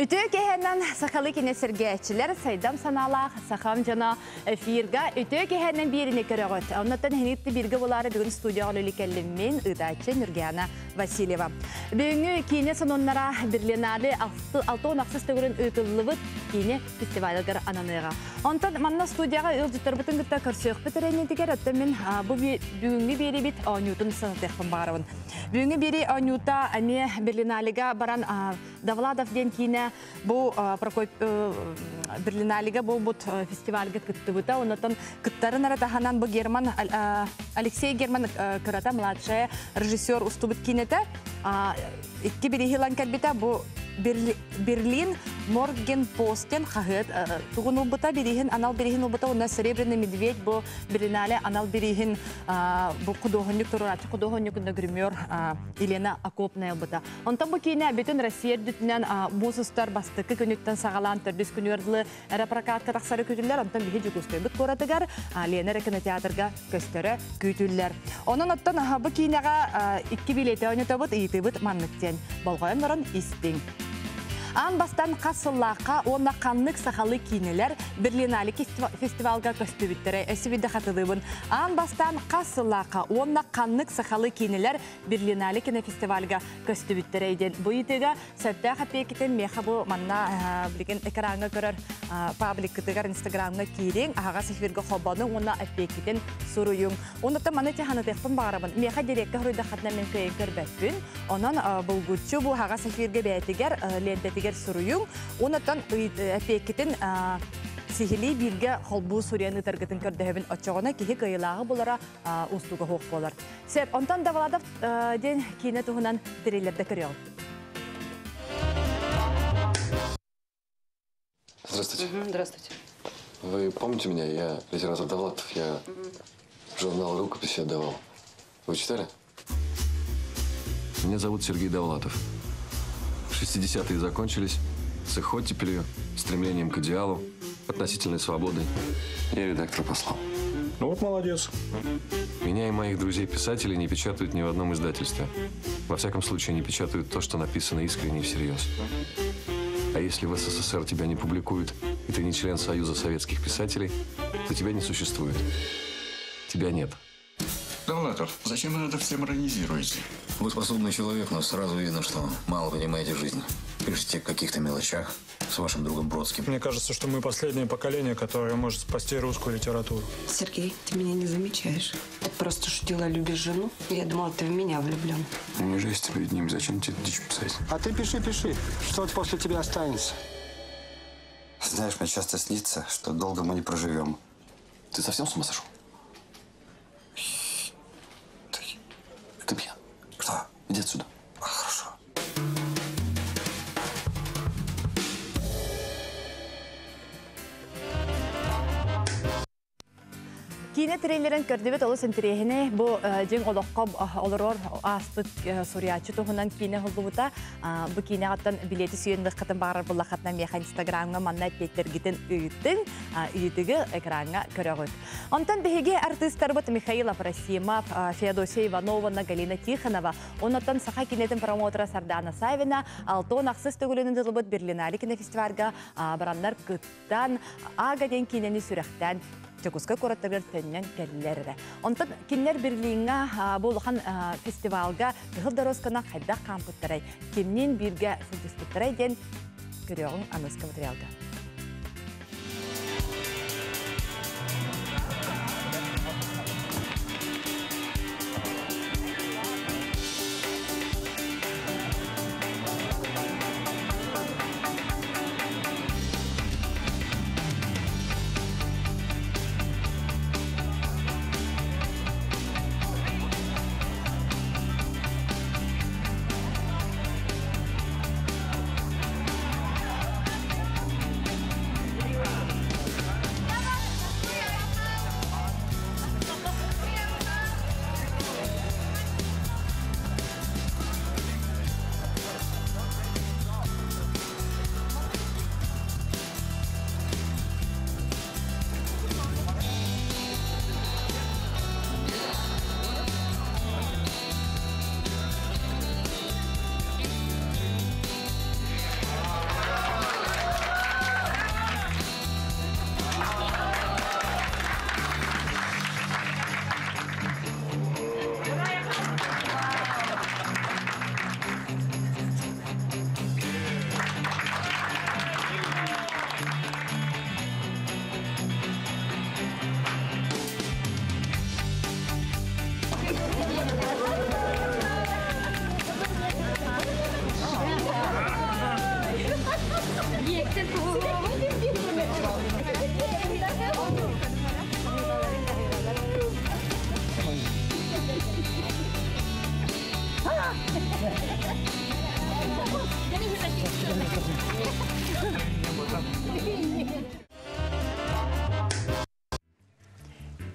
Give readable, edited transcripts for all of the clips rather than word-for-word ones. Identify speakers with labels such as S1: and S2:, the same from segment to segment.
S1: Үтүө киэһэнэн сахалыы киинэ сэргээччилэр, сайдам санаалаах сахам дьоно эфирга үтүө киэһэнэн биэриини көрөҕүт. Оннуттан эһиги бииргэ буолаары бүгүн студияҕа үлэлии кэллим мин, ыытааччы Нюргиана Васильева. Бүгүҥҥү киинэ сонуннара Берлинале 66 төгүлүн ыытыллыбыт киинэ фестивалыгар ананыаҕа. Онтон манна студияҕа ыалдьыттарбытын кытта көрсүөхпүт эрэнитигэр, оттон мин бу бүгүҥҥү биэрибит оонньуутун санатыахпын баҕарабын. Бүгүҥҥү биэрии оонньуута эмиэ Берлиналега баран Довлатов диэн киинэ бу Берлиналига буолбут фестивальга кыттыбыта. Оннотон кыттарын эрэ таһынан бу Герман Алексей Герман кырата младшая режиссер устубут киинэтэ икки бирииһи ылан кэлбитэ. Бу Берлин Морген Постен хаһыат тугун ылбыта бирииһин анал бирииһин ылбыта уонна Серебряный медведь бу Берлинале анал бирииһин бу худуоһунньук туруорааччы худуоһунньук гример Елена Окопная ылбыта. Онтон бу киинэ бүтүн Россия үрдүтүнэн муус устар бастакы күнүттэн саҕалаан төрдүс күнүгэр дылы эрэ прокатка тахсары күүтүллэр. Онтон биһи Дьокуускайбыт куоратыгар Лена эрэ кинотеатрга көстөрө күүтүллэр. Онон оттон бу киинэҕэ икки билиэти ойнотобут, ыйытыыбыт маннык диэн. Болҕойон баран истиҥ. Аан бастан хас сыллаахха уонна ханнык сахалыы киинэлэр Берлинале фестивалга көстүбүттэрэ өссө биирдэ хатылыыбын. Аан бастаан хас сыллаахха уонна ханнык сахалыы киинэлэр Берлинале кинофестивальга көстүбүттэрэ диэн бу ыйытыыга сөптөөх эпиэкитин миэхэ бу манна билигин экраҥҥа көрөр пабликкытыгар инстаграмҥа киириҥ, аһаҕас эфиргэ холбонуҥ уонна эпиэкитин суруйуҥ. Онуттан маны тиһанытыахпын баҕарабын. Миэхэ дириэккэ суруйдаххытына мин кыайан көрбөппүн. Онон булгуччу бу аһаҕас эфиргэ бэйэтигэр лиэнтэтигэр суруйуҥ. Онуттан эпиэккитин сиһилии бииргэ холбуу суруйан ыытаргытын көрдөһөбүн. Оччоҕуна киһи кыайыылааҕы булара уустуга суох буолар. Сөп, онтон Довлатов диэн киинэ туһунан триллерде көрүөҕүм.
S2: Здравствуйте.
S3: Здравствуйте.
S2: Вы помните меня? Я литератор Довлатов. Я журнал рукописи отдавал. Вы читали? Меня зовут Сергей Довлатов. 60-е закончились с их оттепелью, стремлением к идеалу, относительной свободой. Я редактор послал.
S4: Ну вот молодец.
S2: Меня и моих друзей-писателей не печатают ни в одном издательстве. Во всяком случае, не печатают то, что написано искренне и всерьез. А если в СССР тебя не публикуют, и ты не член Союза советских писателей, то тебя не существует. Тебя нет.
S5: Довлатов, зачем вы это все иронизируете?
S6: Вы способный человек, но сразу видно, что мало понимаете жизнь. Пишете о каких-то мелочах с вашим другом Бродским.
S4: Мне кажется, что мы последнее поколение, которое может спасти русскую литературу.
S3: Сергей, ты меня не замечаешь. Ты просто шутила, любишь жену. Я думала, ты в меня влюблен.
S5: Не унижайся перед ним. Зачем тебе дичь писать?
S7: А ты пиши, пиши. Что-то после тебя останется.
S6: Знаешь, мне часто снится, что долго мы не проживем.
S2: Ты совсем с ума сошел? Ты пьян.
S6: Что?
S2: Иди отсюда.
S6: Хорошо.
S1: Киинэ трейлерин көрдүбүт олус интэриэһинэй бу дьиҥ олоххо олорор ааспыт суруйааччы туһунан киинэ уһуллубута. Бу киинэҕиттэн билиэти сүүйэн ылыаххытын баҕарар буллаххытына миэхэ инстаграмҥа манна эппиэттэргитин ыытыҥ, ыйытыгы экраҥҥа көрөҕүт. Онтон биһиги артыыстарбыт Михаил Афросимов, Феодосия Иванова, Галина Тихонова, оннуттан саха киинэтин промоутера Сардана Савина 66 төгүлүн ыытыллыбыт Берлинале кинофестивальга бараннар кыттан Ага диэн киинэни сүрэхтээн Дьокуускай куораттарыгар төннөн кэллилэр эрэ. Онтон кинилэр Берлиҥҥа бу улахан фестивалга Кыһыл доросканы хайдах хаампыттарай, кимниин бииргэ сылдьыспыттарай диэн көрүөҕүҥ аныска материалга.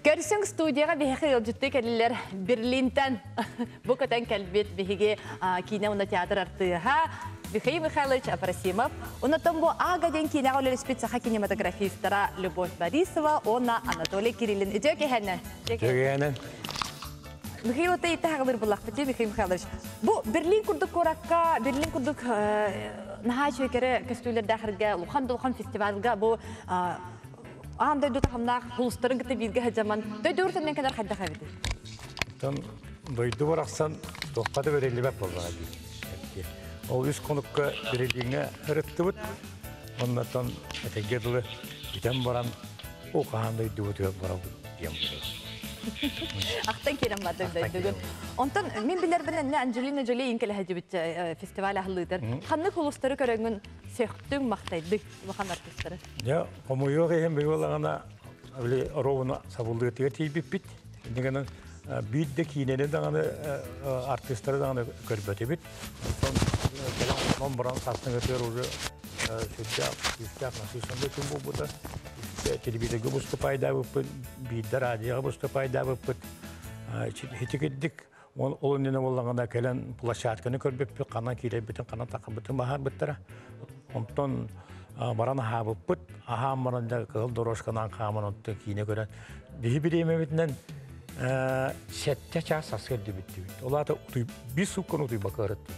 S1: Көрсүҥ студияҕа биһиэхэ ыалдьыттыы кэллилэр Берлинтэн. Бу көтөн кэлбит биһиги киинэ уонна театр артыыһа Михаил Михайлович Апросимов. Онтон бу Ага диэн киинэҕэ үлэлэспит саха кинематографистара Любовь Борисова уонна Анатолий Кириллин. Үтүө киһэнэн.
S4: Үтүө киһэнэн.
S1: Михаил это итаҕалыр буллахпыт Михаил Михайлович. Бу Берлин курдук куоракка, Берлин курдук наһаа үчүгэй кэрэ көстүүлэрдээх улахан да улахан фестивальга бу аан дойду таһымнаах улустарын кытта бииргэ сылдьаман дойду урутунан кэлэр хайдах эбитий?
S4: Оттон дойду барахсан туохха да бэриллибэт буоллаҕа дии. Ол үс хонукка Берлиҥҥэ ырыттыбыт. Оннотон этэҥҥэ дылы бүтэн баран ол хаһан дойдубутугар барабыт диэн буолар.
S1: Ахтан киирэн бардым дойдугун. Онтон мин билэрбинэн Анджелина Джоли инкэлэһэдьибит фестиваль аһыллыытар. Ханнык улустары көрөҥүн сөхтүҥ, махтайдык улахан артыыстары?
S4: Дьэ, хомойуох иһин быһыылаҕына били оруобуна сабыллыытыгар тиийбиппит. Инньэ гынан биир да киинэни даҕаны артыыстары даҕаны көрбөтүбүт. Онтон кэлэн онон баран сарсыҥҥытыгар уже сүрдээх күүстээх насыщенный күн буолбута. Телевизорга выступайдаабыппыт, биирдэ радиоҕа выступайдаабыппыт. Итикирдик ол иннинэ буоллаҕына кэлэн площадканы көрбүппүт, ханан киирэрбитин, ханан таххарбытын баһаарбыттара. Онтон баран аһаабыппыт, аһаан баран дьэ кыһыл дорожканан хааман оттон киинэ көрөн биһи бириэмэбитинэн сэттэ чаас сарсыарда бүттүбүт. Ол аата биир суукканы утуйбакка ырыттым.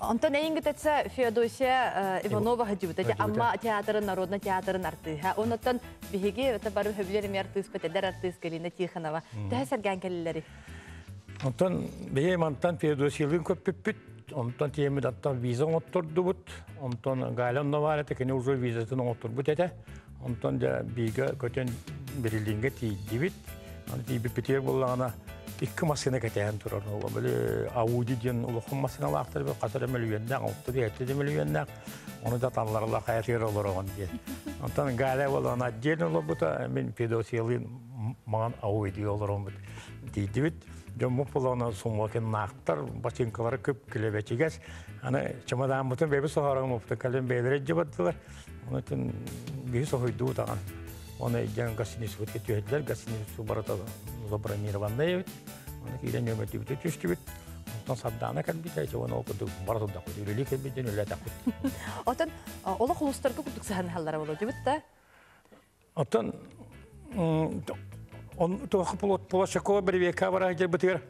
S1: Онтон эйингитетсе Феодосия Иванова сылдьыбыта Амма театрын, народный театрын артыыһа. Онуттан биһиги бары сөбүлэр эми артыыспыт, эдэр артыыс Галина Тихонова. Төһө сэргээн кэллилэри?
S4: Онтон биһи мантан Феодосиялыын көппүппүт. Онтон тиэммит аттан виза оҥоттордубут. Онтон Галя Новара кини уже визатын оҥотторбут этэ. Онтон дьэ бииргэ көтөн Берлиҥҥэ тиийдибит. Аны тиийбиппитигэр буоллаҕына икки массыына кэтэһэн турар. Били Ауди диэн улахан массыыналаахтар хас эрэ мөлүйүөннээх, алта да сэттэ мөлүйүөннээх. Ону да талларла хайатыгар олороҕун диэн. Онтон Галя буоллаҕына отдельно олорбута, мин Федосиялыын маҥан Ауди олороммут тиийдибит. Дьоммут буоллаҕына сумуокиннаахтар, бачыыҥкалара көп-күлэбэчигэс. Аны чемодааммытын бэйэбит соһорон кэлин бэйэлэрэ илдьэ бардылар. Онон биһи соһуйдуу даҕан. Оны дьон гостиницабытка түһэрдилэр, гостиница барыта забронированный эбит. Оны киирэн нөмөрдүбүтэ түстүбүт. Онтон Сардаана кэлбитэ, ити оны ол курдук бара турдахпыт, үлэлии кэлбит дьон үлэлээтэхпит.
S1: Отон олох улустарга курдук сыһаннаһаллара боло дибит да?
S4: Оттон он туох площадкова бирибиэкка бара сылдьарбытыгар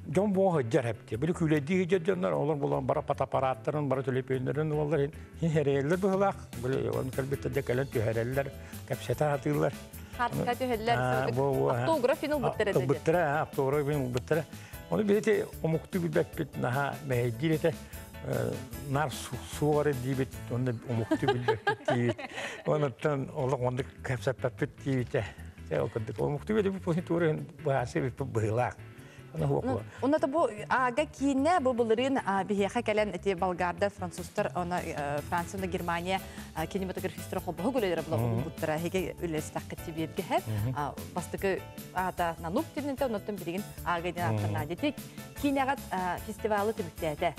S4: дьон буо сылдьар эбит. Били күүлэйдии сылдьар дьоннор олор булан бара фотоаппараттарын, бара төлөпүөннэрин уоллар иһэрээллэр быһылаах. Били оны кэлбиттэр дьэ кэлэн түһэрэллэр, кэпсэтэ сатыыллар.
S1: Хартка түһэллэр, автограф ылбыттара.
S4: Ылбыттара, автограф ылбыттара. Оны билете омуктуу билбэппит наһаа мэһэйдиир этэ. Нар суоҕар диибит, онно омуктуу билбэппит диибит. Онуттан олох оннук кэпсэппэппит диибитэ. Ол курдук омуктуу билбит туурун быһаасы быһыылаах.
S1: Онно бу ага киинэ бу былырыын биһиэхэ кэлэн эти болгардар, французтар, она Франция, Германия кинематографистара холбоһук үлэлэрэ була булбуттара эһиги үлэлэстэххит биэргэһэ бастакы аата Нанук диэнинтэ оннуттан билигин ага диэн ааттанаа дити киинэҕэ фестивалы түмүктээтэ.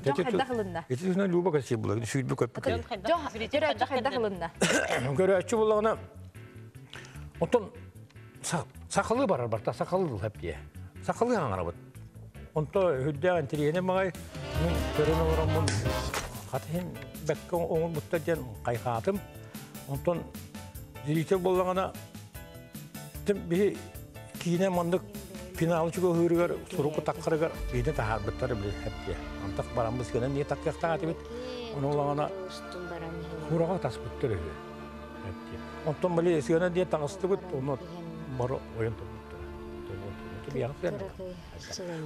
S1: Дьон хайдах ылынна?
S4: Ити түһүнэн Люба кэсии була, сүүрбү көппүт.
S1: Дьон көрөөччү хайдах ылынна?
S4: Көрөөччү буллаҕына, оттон сахалыы барар барта сахалыы ылһап дии. Сахалыы хаҥарабыт. Онто үрдээх интириэһинэй маҕай мин көрөн олороммун хата иһин бэккэ оҥорбуттар диэн хайхаатым. Онтон зритель буоллаҕына биһи киинэ маннык финалы чугаһыырыгар суруку таххарыгар биирдэ таһаарбыттар били хэптиэ. Антах бараммыз гынан не таккыахтаах этибит. Ону улаҕана хураҕа таспыттар үһү. Онтон били сыана диэн таҥастыбыт, ону бары ойон турбуттар.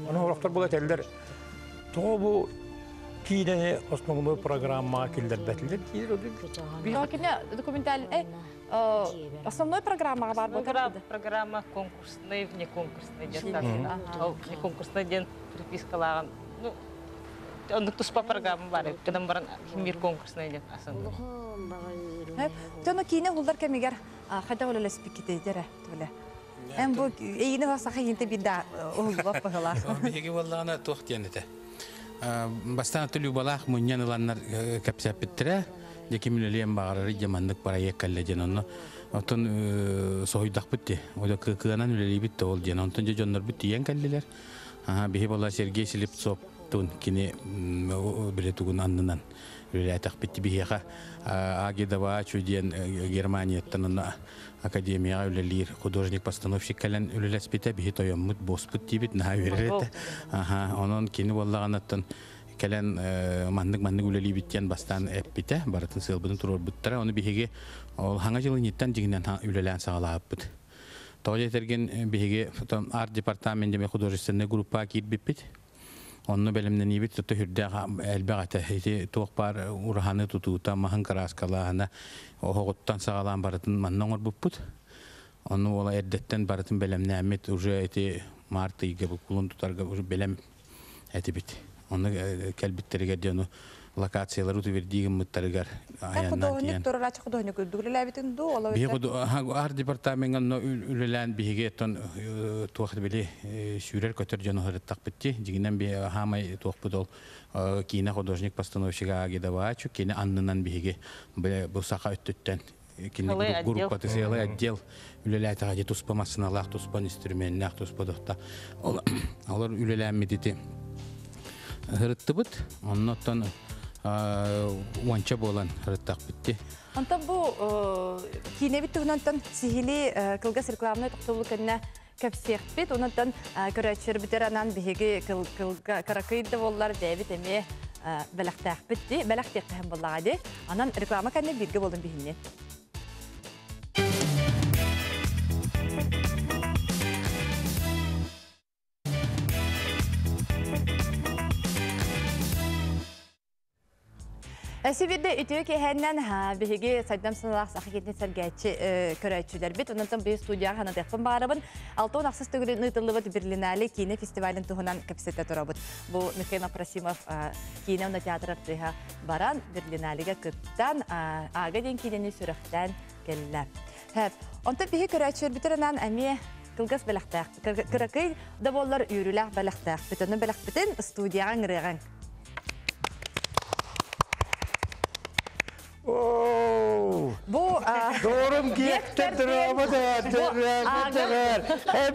S4: Ону сорохтор була этэллэр, тоҕо бу киинэни основной программаҕа киллэрбэтилэр диир.
S1: Кини документальный основной программаҕа баар буолар.
S8: Программа конкурсный, вне конкурсный диэн. Ол вне конкурсный диэн припискалааҕын, ну, оннук туспа программа бар. Гынан баран мир конкурсный диэн асан.
S1: Тоно киинэ уһуллар кэмигэр хайдах үлэлэспиккитий дэрэ түбэлэ. Эн бу эйини саха хинте бирда уһуллубап быһылаах.
S9: Биһиги буоллаҕына туох диэн этэ. Бастаан Любалаах мунньан ыланнар кэпсэппиттэрэ. Дьэ ким үлэлиэн баҕарар дьэ маннык проект кэллэ диэн онно. Оттон соһуйдахпыт дии. Ода кыанан үлэлиибит да ол диэн. Онтон дьэ дьоннорбут тиийэн кэллилэр. Биһи буолла Сергей Слепцов тун кини биле тугун аннынан үлэлээтэхпит биһиэхэ Агидова диэн Германияттан онно академияҕа үлэлиир художник-постановщик кэлэн үлэлэспитэ биһи тойоммут буоспут диибит наһаа үөрэр этэ. Онон кини буоллаҕынаттан кэлэн маннык-маннык үлэлиибит диэн бастаан эппитэ, барытын сыалбытын туруорбуттара. Ону биһиги ол хаҥа дьылынньыттан дьиҥинэн үлэлээн саҕалаабыппыт. Тоҕо диэтэргин биһиги арт-департамент диэн художественнай группаҕа киирбиппит. Онно бэлэмнэниибит тута үрдээх элбэх этэ. Ити туох баар ураһаны тутуута, маһын кырааскалааһына, оһоҕуттан саҕалаан барытын манна оҥорбуппут. Онно уола эрдэттэн барытын бэлэмнээммит уже ити март ыйга кулун тутарга уже бэлэм этибит. Онно кэлбиттэригэр дьону локациялары утувердии гыммыттарыгар
S1: айаннаан тиийэн. Художник художник үрдүк дуу, ола
S9: Биһиги арт департаментҥа онно үлэлээн биһиги оттон туох били сүүрэр көтөр дьону һырыттахпыт дии. Дьиҥинэн би хаамай туохпут ол киинэ художник постановщига Агидовачу кини аннынан биһиги бу саха өттүттэн кини группаты сыалай отдел үлэлээтэҕэ дии туспа массыналаах, туспа инструменнээх, туспа дохта. Олор үлэлээммит ити һырыттыбыт. Оннуттан уонча буолан һырыттахпыт дии.
S1: Онтон бу киинэбит туһунантан сиһили кылгас рекламнай тохтобул кэннэ кэпсиэхпит. Онтон көрөөччүлэрбитигэр анаан биһиги кыракый да буоллар бэйэбит эмиэ бэлэхтээхпит дии. Бэлэхтиэххэһин буоллаҕа дии. Анан реклама кэннэ бииргэ буолун биһинни. Сибирде үтүө киэһэннэн биһиги сайдам сыналаах саха киһитин сэргээччи көрөөччүлэрбит. Онон биһи студияҕа ханатыахпын баарабын. 66 төгүлүн ыытыллыбыт Берлинале киинэ фестивалын туһунан кэпсэтэ турабыт. Бу Михаил Апросимов киинэ уонна театр артыыһа баран Берлиналега кыттан Ага диэн киинэни сүрэхтээн кэллэ. Онтон биһи көрөөччүлэрбитин эмиэ кылгас бэлэхтээх, кыракый да буоллар үөрүүлээх бэлэхтээхпит. Онон бэлэхпитин студияҕа ыҥырыаҕыҥ. Бу
S4: Дорум гектар драмы да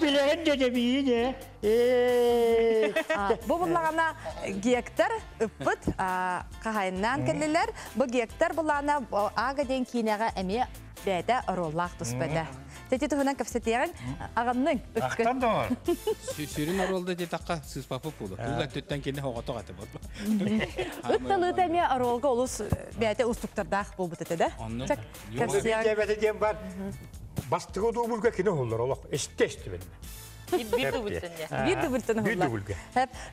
S4: билэһин дедебиине.
S1: Бу буллаҕана гектар ыппыт хаһайыннаан кэллилэр. Бу гектар буллаҕана Ага диэн киинэҕэ эмиэ бэйэтэ оруоллаах туспата. Тэти туһунан кэпсэтиэҕиҥ. Аҕынныҥ.
S4: Ахтан доҕор.
S9: Сүрүн оруолда диэтэххэ сыыспаппыт буолуо. Тыл өттүттэн кини оҕотох этэ буолла.
S1: Ыт талыыта эмиэ оруолга олус бэйэтэ устуктардаах буолбут этэ да.
S9: Оннук.
S4: Кэпсиэҕиҥ. диэн бар. Бастыгы дубульга кини уһуллар олох. Естественно.
S8: Биир дубльтан
S1: Биир дубльтан
S4: Биир
S1: уһуллар.
S4: дубльга.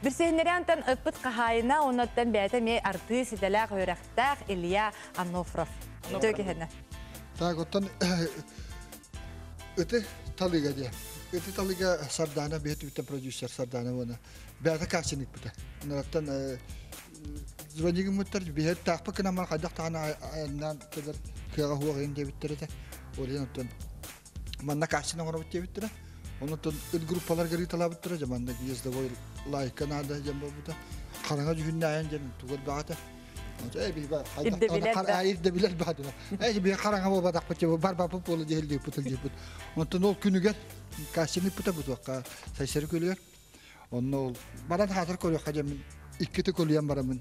S1: Бирсиһиннэриантан ыппыт хаһаайына, оннуттан бэйэтэ эмиэ артыыс идэлээх үөрэхтээх Илья Анофров. Үтүө киһини.
S10: Так, оттон ыты талыга диye. Ыты талыга Сардана бэйэтэ бүтэн продюсер Сардана уона. Бэйэтэ кастинг бүтэ. Нараттан звонигымыттар биһэр таахпа кынамар хайдах таана айаннаан кэлэр кыаҕа хуоҕайын диэбиттэр этэ. Ол иһин оттон манна кастинг оҥоробут диэбиттэрэ. Онуттан ыт группаларга ыыталаабыттара дьэ манна ездовой лайка наада диэн буолбута. Хараҥа дьүһүннээйэн диэн тугу элбэҕэ Ирдэбилэр баҕатына. Ээ би хараҥа буолбатахпыт барбаппыт буола диһэллииппит диэппит. Онтон ол күнүгэр кастинг ыппыта бутуохха Сайсары күлүгэр. Онно ол баран хаатыр көрүөххэ диэммин иккити көлүйэн бараммын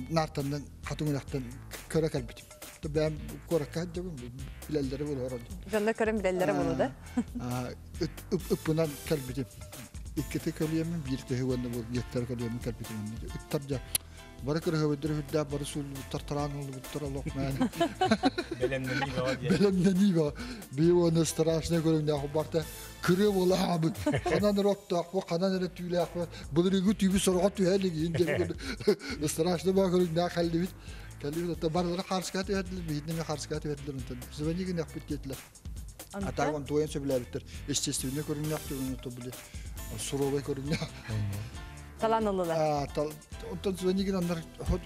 S10: наартаннан хатыҥ үрэхтэн көрө кэлбитим. Бэйэм куоракка сылдьабын билэллэрэ буолуо.
S1: Дьонно көрөн билэллэрэ буолуо да.
S10: Ыппынан кэлбитим. Иккити көлүйэммин биир төһө уонна бу гектар көлүйэммин кэлбитим. Ыттар дьа бары кырыһыбыттар үрдээх бары сууллубуттар тараан ыллыбыттар олох мээн.
S4: Бэлэмнэнии бөҕө диэн.
S10: Бэлэмнэнии бөҕө. Бии уонна страшный көрүҥнээх барта кырыа буолаабыт. Ханан эрэ оттоохпут, ханан эрэ түүлээхпит. Былырыыгы түүбү сороҕо түһэ илигин диэн страшный бөҕө көрүҥнээх кэллибит. Кэллибит оттон барылара харскаа түһэрдилэр, биһиги эмиэ харскаа түһэрдилэр онтон. Звони гыныахпыт диэтилэр. А так он туойан сөбүлээбиттэр. Естественный көрүҥнээх түгэн то били суровай көрүҥнээх.
S1: Талан ыллылар.
S10: Онтон звони гынаннар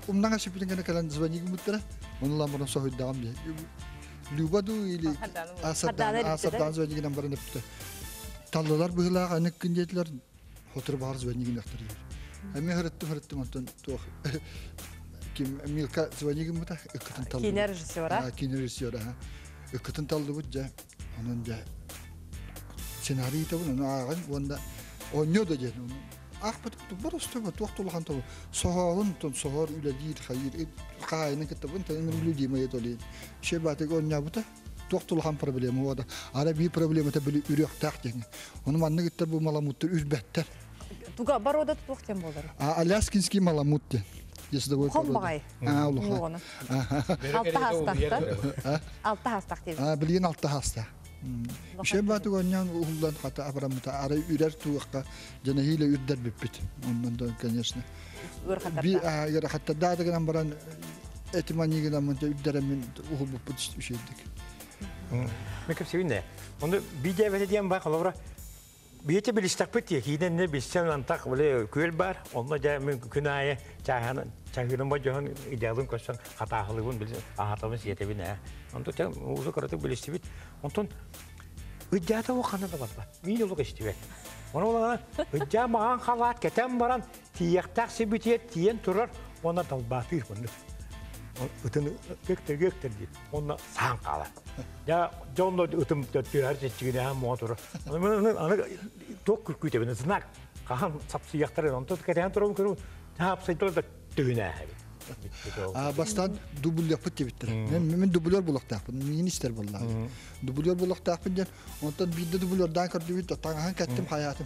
S10: умнаҥа сүпүтүн гына кэлэн звони гыммыттара. Ону ылан баран соһуйдаҕым дии. Люба дуу или Сардаана звони гынан баран эппитэ. Таллылар быһылаах анык күн диэтилэр, хотур баар звонигин ахтар. Эми хырыттым онтон туох ким Милка звонигин бута ыккытын таллыбыт.
S1: Киинэ режиссера.
S10: Киинэ режиссера. Ыккытын таллыбыт дьэ. Онон дьэ сценарий табын ону ааҕын уонна онньо да диэн аахпыт боростуга туох тулахан тобу соһоорун тон соһоор үлэлиир хайыр хаайны кыттабын тэн людимая толин ше батык онньабыта туох тулахан проблема ода ара би проблемата били үрүөхтээх диэн ону маннык иттер бу маламуттар үрбэттэр.
S1: Туга барода туох тем болар?
S10: Аляскинский маламут диэн. Ездовой
S1: порода. Хомбаҕай.
S10: Улахан.
S1: Алта хастахтар. Алта хастах дейбит.
S10: Билигин алта хаста. Үшен баты оннан уллан хата абрамыта арай үрэр туаққа жанахиле үрдер бүппүт. Оннан да, конечно. Би хатта дагынан баран этиманигынан мынта үрдеремин ухулбуппут үшейдик.
S4: Мен кепсебинне. Онда бидебете диэн бар холобура. Биете билистакпыт тие киинен не билсен антак биле күөл бар. Онно жа мен күн айы чаханы чахырын ба жохон идеалын көсөн хатаахылыбын билсен ахатабын сиетебин ә. Онто те узу каратык билистибит. Онтон ыджата о хана да барба. Мин олук истибет. Оны олана ыджа маған халат кетен баран тиектак сибитиет тиен турар она талбатыр бұны. Ытын гектер гектер дейт. Онна саан кала. Я жонно ытым түйөр чечигине хам моа турар. Аны аны ток күлкүйтебин знак. Кахан сапсыяктар онто кетен турум көрүм. Тапсыйтыр да түйүнә.
S10: Бастан дубль yapıp дебиттер. Мен дублер булактаакпын, министр болла. Дублер булактаакпын ден, онтон бидде дублердан көрдүбүт, таңахан кеттим хаятым.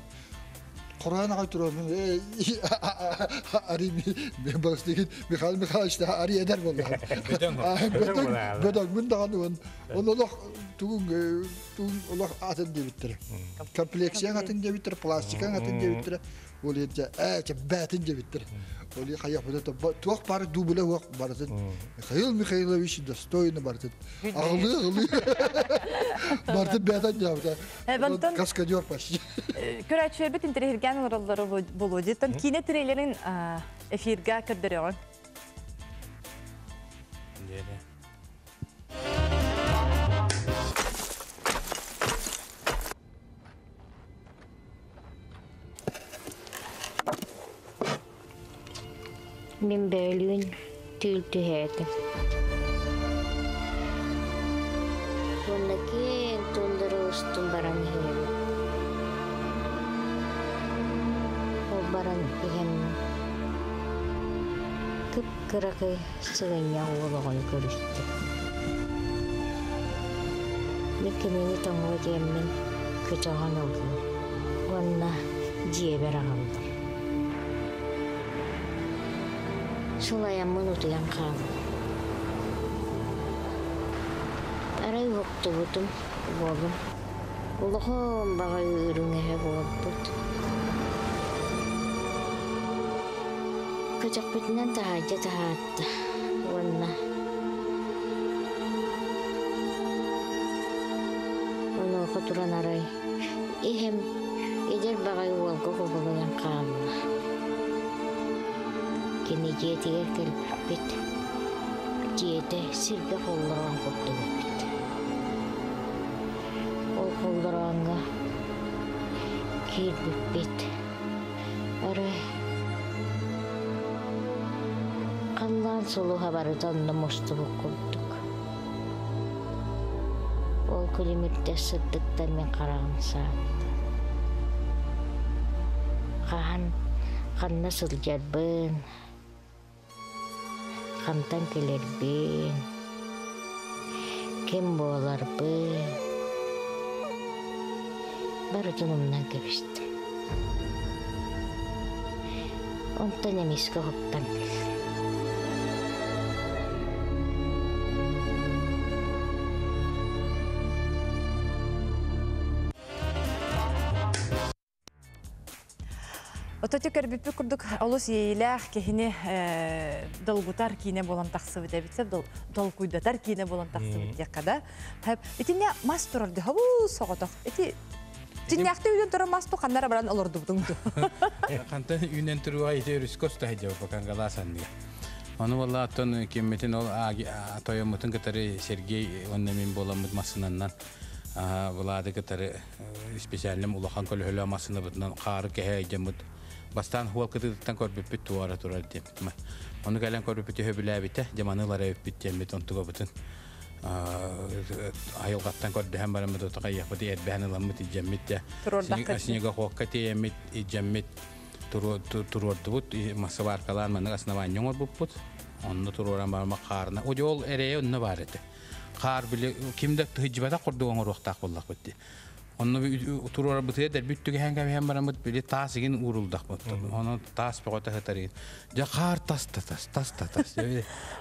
S10: Құран ағай тұрамын, ари мен бас деген Михаил Михайлович да ари эдер болды. Бөдөң мен даганы он. Он олох тугун тугун олох атын дебиттер. Комплекция атын дебиттер, пластика атын дебиттер. Ол ерде бәтин дебиттер. Ол хаяк бөдө туох бары дубле уак бартын. Михаил Михайлович достойно бартын. Агылы агылы. Бартын бәтин жабда. Каскадер почти.
S1: Көрәчү бит интерхерген ораллары болу. Диттен кине трейлерин эфирга көрдөрөҕүн.
S11: Мен бөлүүн түүл түһээтим. Уонна киэҥ тундара устун баран иһэбин. Ол баран иһэн кып-кыракый сыгынньах уол оҕону көрүстүм. Мин кинини тоҥуо диэммин көтөҕөн ыллым уонна дьиэбэр аҕаллым. Сылайаммын утуйан хааллым. Арай уһуктубутум уолум улахан баҕайы үрүҥэһэ буолбут. Көтөхпүтүнэн таһаайда таһаатта уонна онуоха туран арай иһим эдэр баҕайы уолга кубулуйан хаалла. Кини дьиэтигэр кэлбиппит. Дьиэтэ сиргэ холлороон курдук эбит. Ол холлорооҥҥо киирбиппит. Арай халлаан сулуһа барыта онно мустубут курдук. Ол күлүмүрдэс сырдыктан мин хараҕым саатта. Хаһан ханна сылдьарбын, хантан кэлэрбин, ким буоларбын барытын умнан кэбистим. Онтон эмискэ уһуктан кэллим.
S1: Ототи көрбүппүт курдук олус иэйилээх киһини долгутар киинэ буолан тахсыбыт эбит, толкуйдатар киинэ буолан тахсыбыт диэххэ да. Итинне мас турар дьоһобу соҕотох. Ити Чиннээхти үүнэн турар мас ту ханнара баран олордубутуҥ ду.
S9: Хантан үүнэн туруга ити өрүскө устаһы Кангалаа санныга. Ону болла оттон киммитин ол тойоммутун кытары Сергей онна мин боламмыт массынаннан Влады кытары специальным улахан көлөһөлөө массыынабытынан хаары кэһэ айдьаммыт. Бастаан хуол кытыытыттан көрбүппүт туора турар диэбит. Ону кэлэн көрбүппүт өһөбүлээбитэ, дьаманы ылара эбиппит диэммит онтугабытын айылҕаттан көрдөһөн бараммыт отоқайыахпыт эрбэһэн ыламмыт илдьэммит де снегоходка тиэйэммит илдьэммит туруордубут массабааркалаан маннык основание оҥорбуппут онно туруоран барама хаарына ол эрэйэ онно баар этэ хаар били ким да тыһыдьыбатах курдук оҥоруохтаах буоллахпыт дии. Онно туруорабытыгар дэлбит түгэһэн кэбиһэн бараммыт били таас игин уурулдахпыт. Онон таас бөҕөтө сытар игин. Дьэ хаар тас та тас, тас та тас.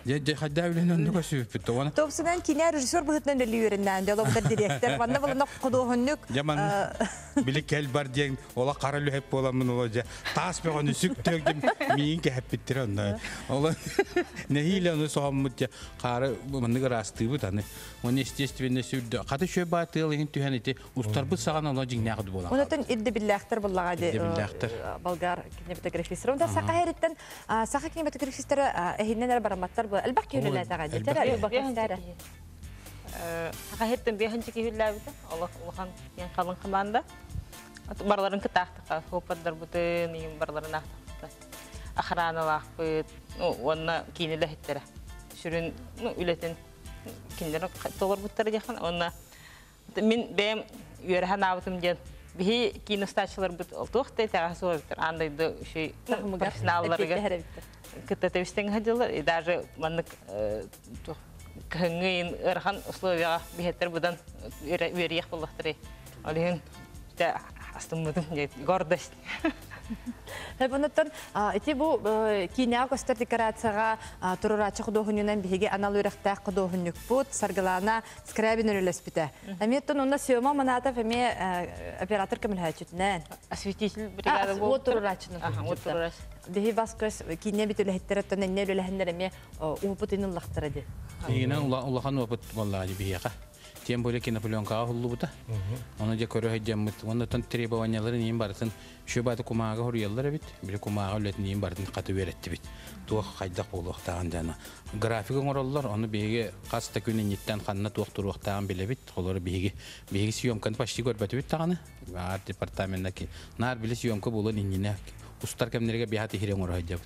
S9: Дьэ дьэ хайдаа үлэни онно көсүбүппүт. Оны
S1: Топсунан кине режиссер быһытынан үлэлии үөрэннээн, дьолобутар директор. Манна булана худуоһуннук.
S9: Дьэ манна били кэл бар диэн ола хара үлэһит буоламмын ола дьэ таас бөҕөнү сүктүөх дим миин кэһэппиттэр онно. Ола нэһиилэ ону соһоммут дьэ хаары маннык ыраастыыбыт аны. Оны естественно сүрдө. Хата шөй баа тыал иһин түһэн ити устарбыт саҕан оно дьиҥнээх буолан.
S1: Онотон ирдэбиллээхтэр буллаҕа ди
S9: Ирдэбиллээхтэр.
S1: Болгар кинематографистара. Онтон саха хэриттен саха кинематографистара эһиннен эрэ барамматтар бу элбэх киһилэлээтэҕэ дитер элбэх
S8: Саха хиттен биэхинчи киһиллээбитэ. Олох улахан киэн халыҥ команда. Барыларын кытаахтаха, хоппардарбытын, иин барыларын аахтахпыта. Охраналаахпыт, уонна киинэлэһиттэрэ. Сүрүн үлэтин кинилэр толорбуттара диэххин. Уонна мин бэйэм үөрэхэн аабытым диэн биһи киностааччыларбыт туох да итэҕэһэ суох эбиттэр. Аан дойду үчүгэй профессионалларыгар кытта тэбистэн сылдьаллар. И даже маннык кыһыҥҥы ыйын ыарахан условияҕа биһэттэр быдан үөрүйэх буоллахтарый. Ол иһин астыммытым гордость.
S1: Бұныттан ити бу киинэҕэ көстөр декорацияҕа турурааччы худуоһунньунан биһиги анал үөрэхтээх худуоһунньукпут Саргылана Скрябин үлэлэспитэ. Эмиэ онно Сема Манатов эмиэ оператор көмөлөһөөччүтүнэн.
S8: Осветитель бригада
S1: болуптар. Уот турурааччынан.
S8: Уот турурааччы.
S1: Биһи бас көс киинэ бит үлэһиттереттен энне үлэлэһиннер эмиэ опыт ыллахтара ди.
S9: Игинен улахан опыт боллаа биһиэхэ. Тем более кинопленкаҕа уһуллубута. Оны дьэ көрө сылдьаммыт. Оннотон требованияларын иин барытын шөбаты кумааҕа хоруйаллар эбит. Били кумааҕа үлэтин иин барытын хаты үөрэттибит. Туох хайдах буолуохтааҕын дьана. График оҥороллор, ону биһиги хас да күн инниттэн ханна туох туруохтааҕын билэбит. Олору биһиги биһиги съемканы почти көрбөтүбүт даҕаны. Арт департаментна наар били съемка буолан иннинэ устар кэмнэргэ биһат иһире оҥоро сылдьабыт.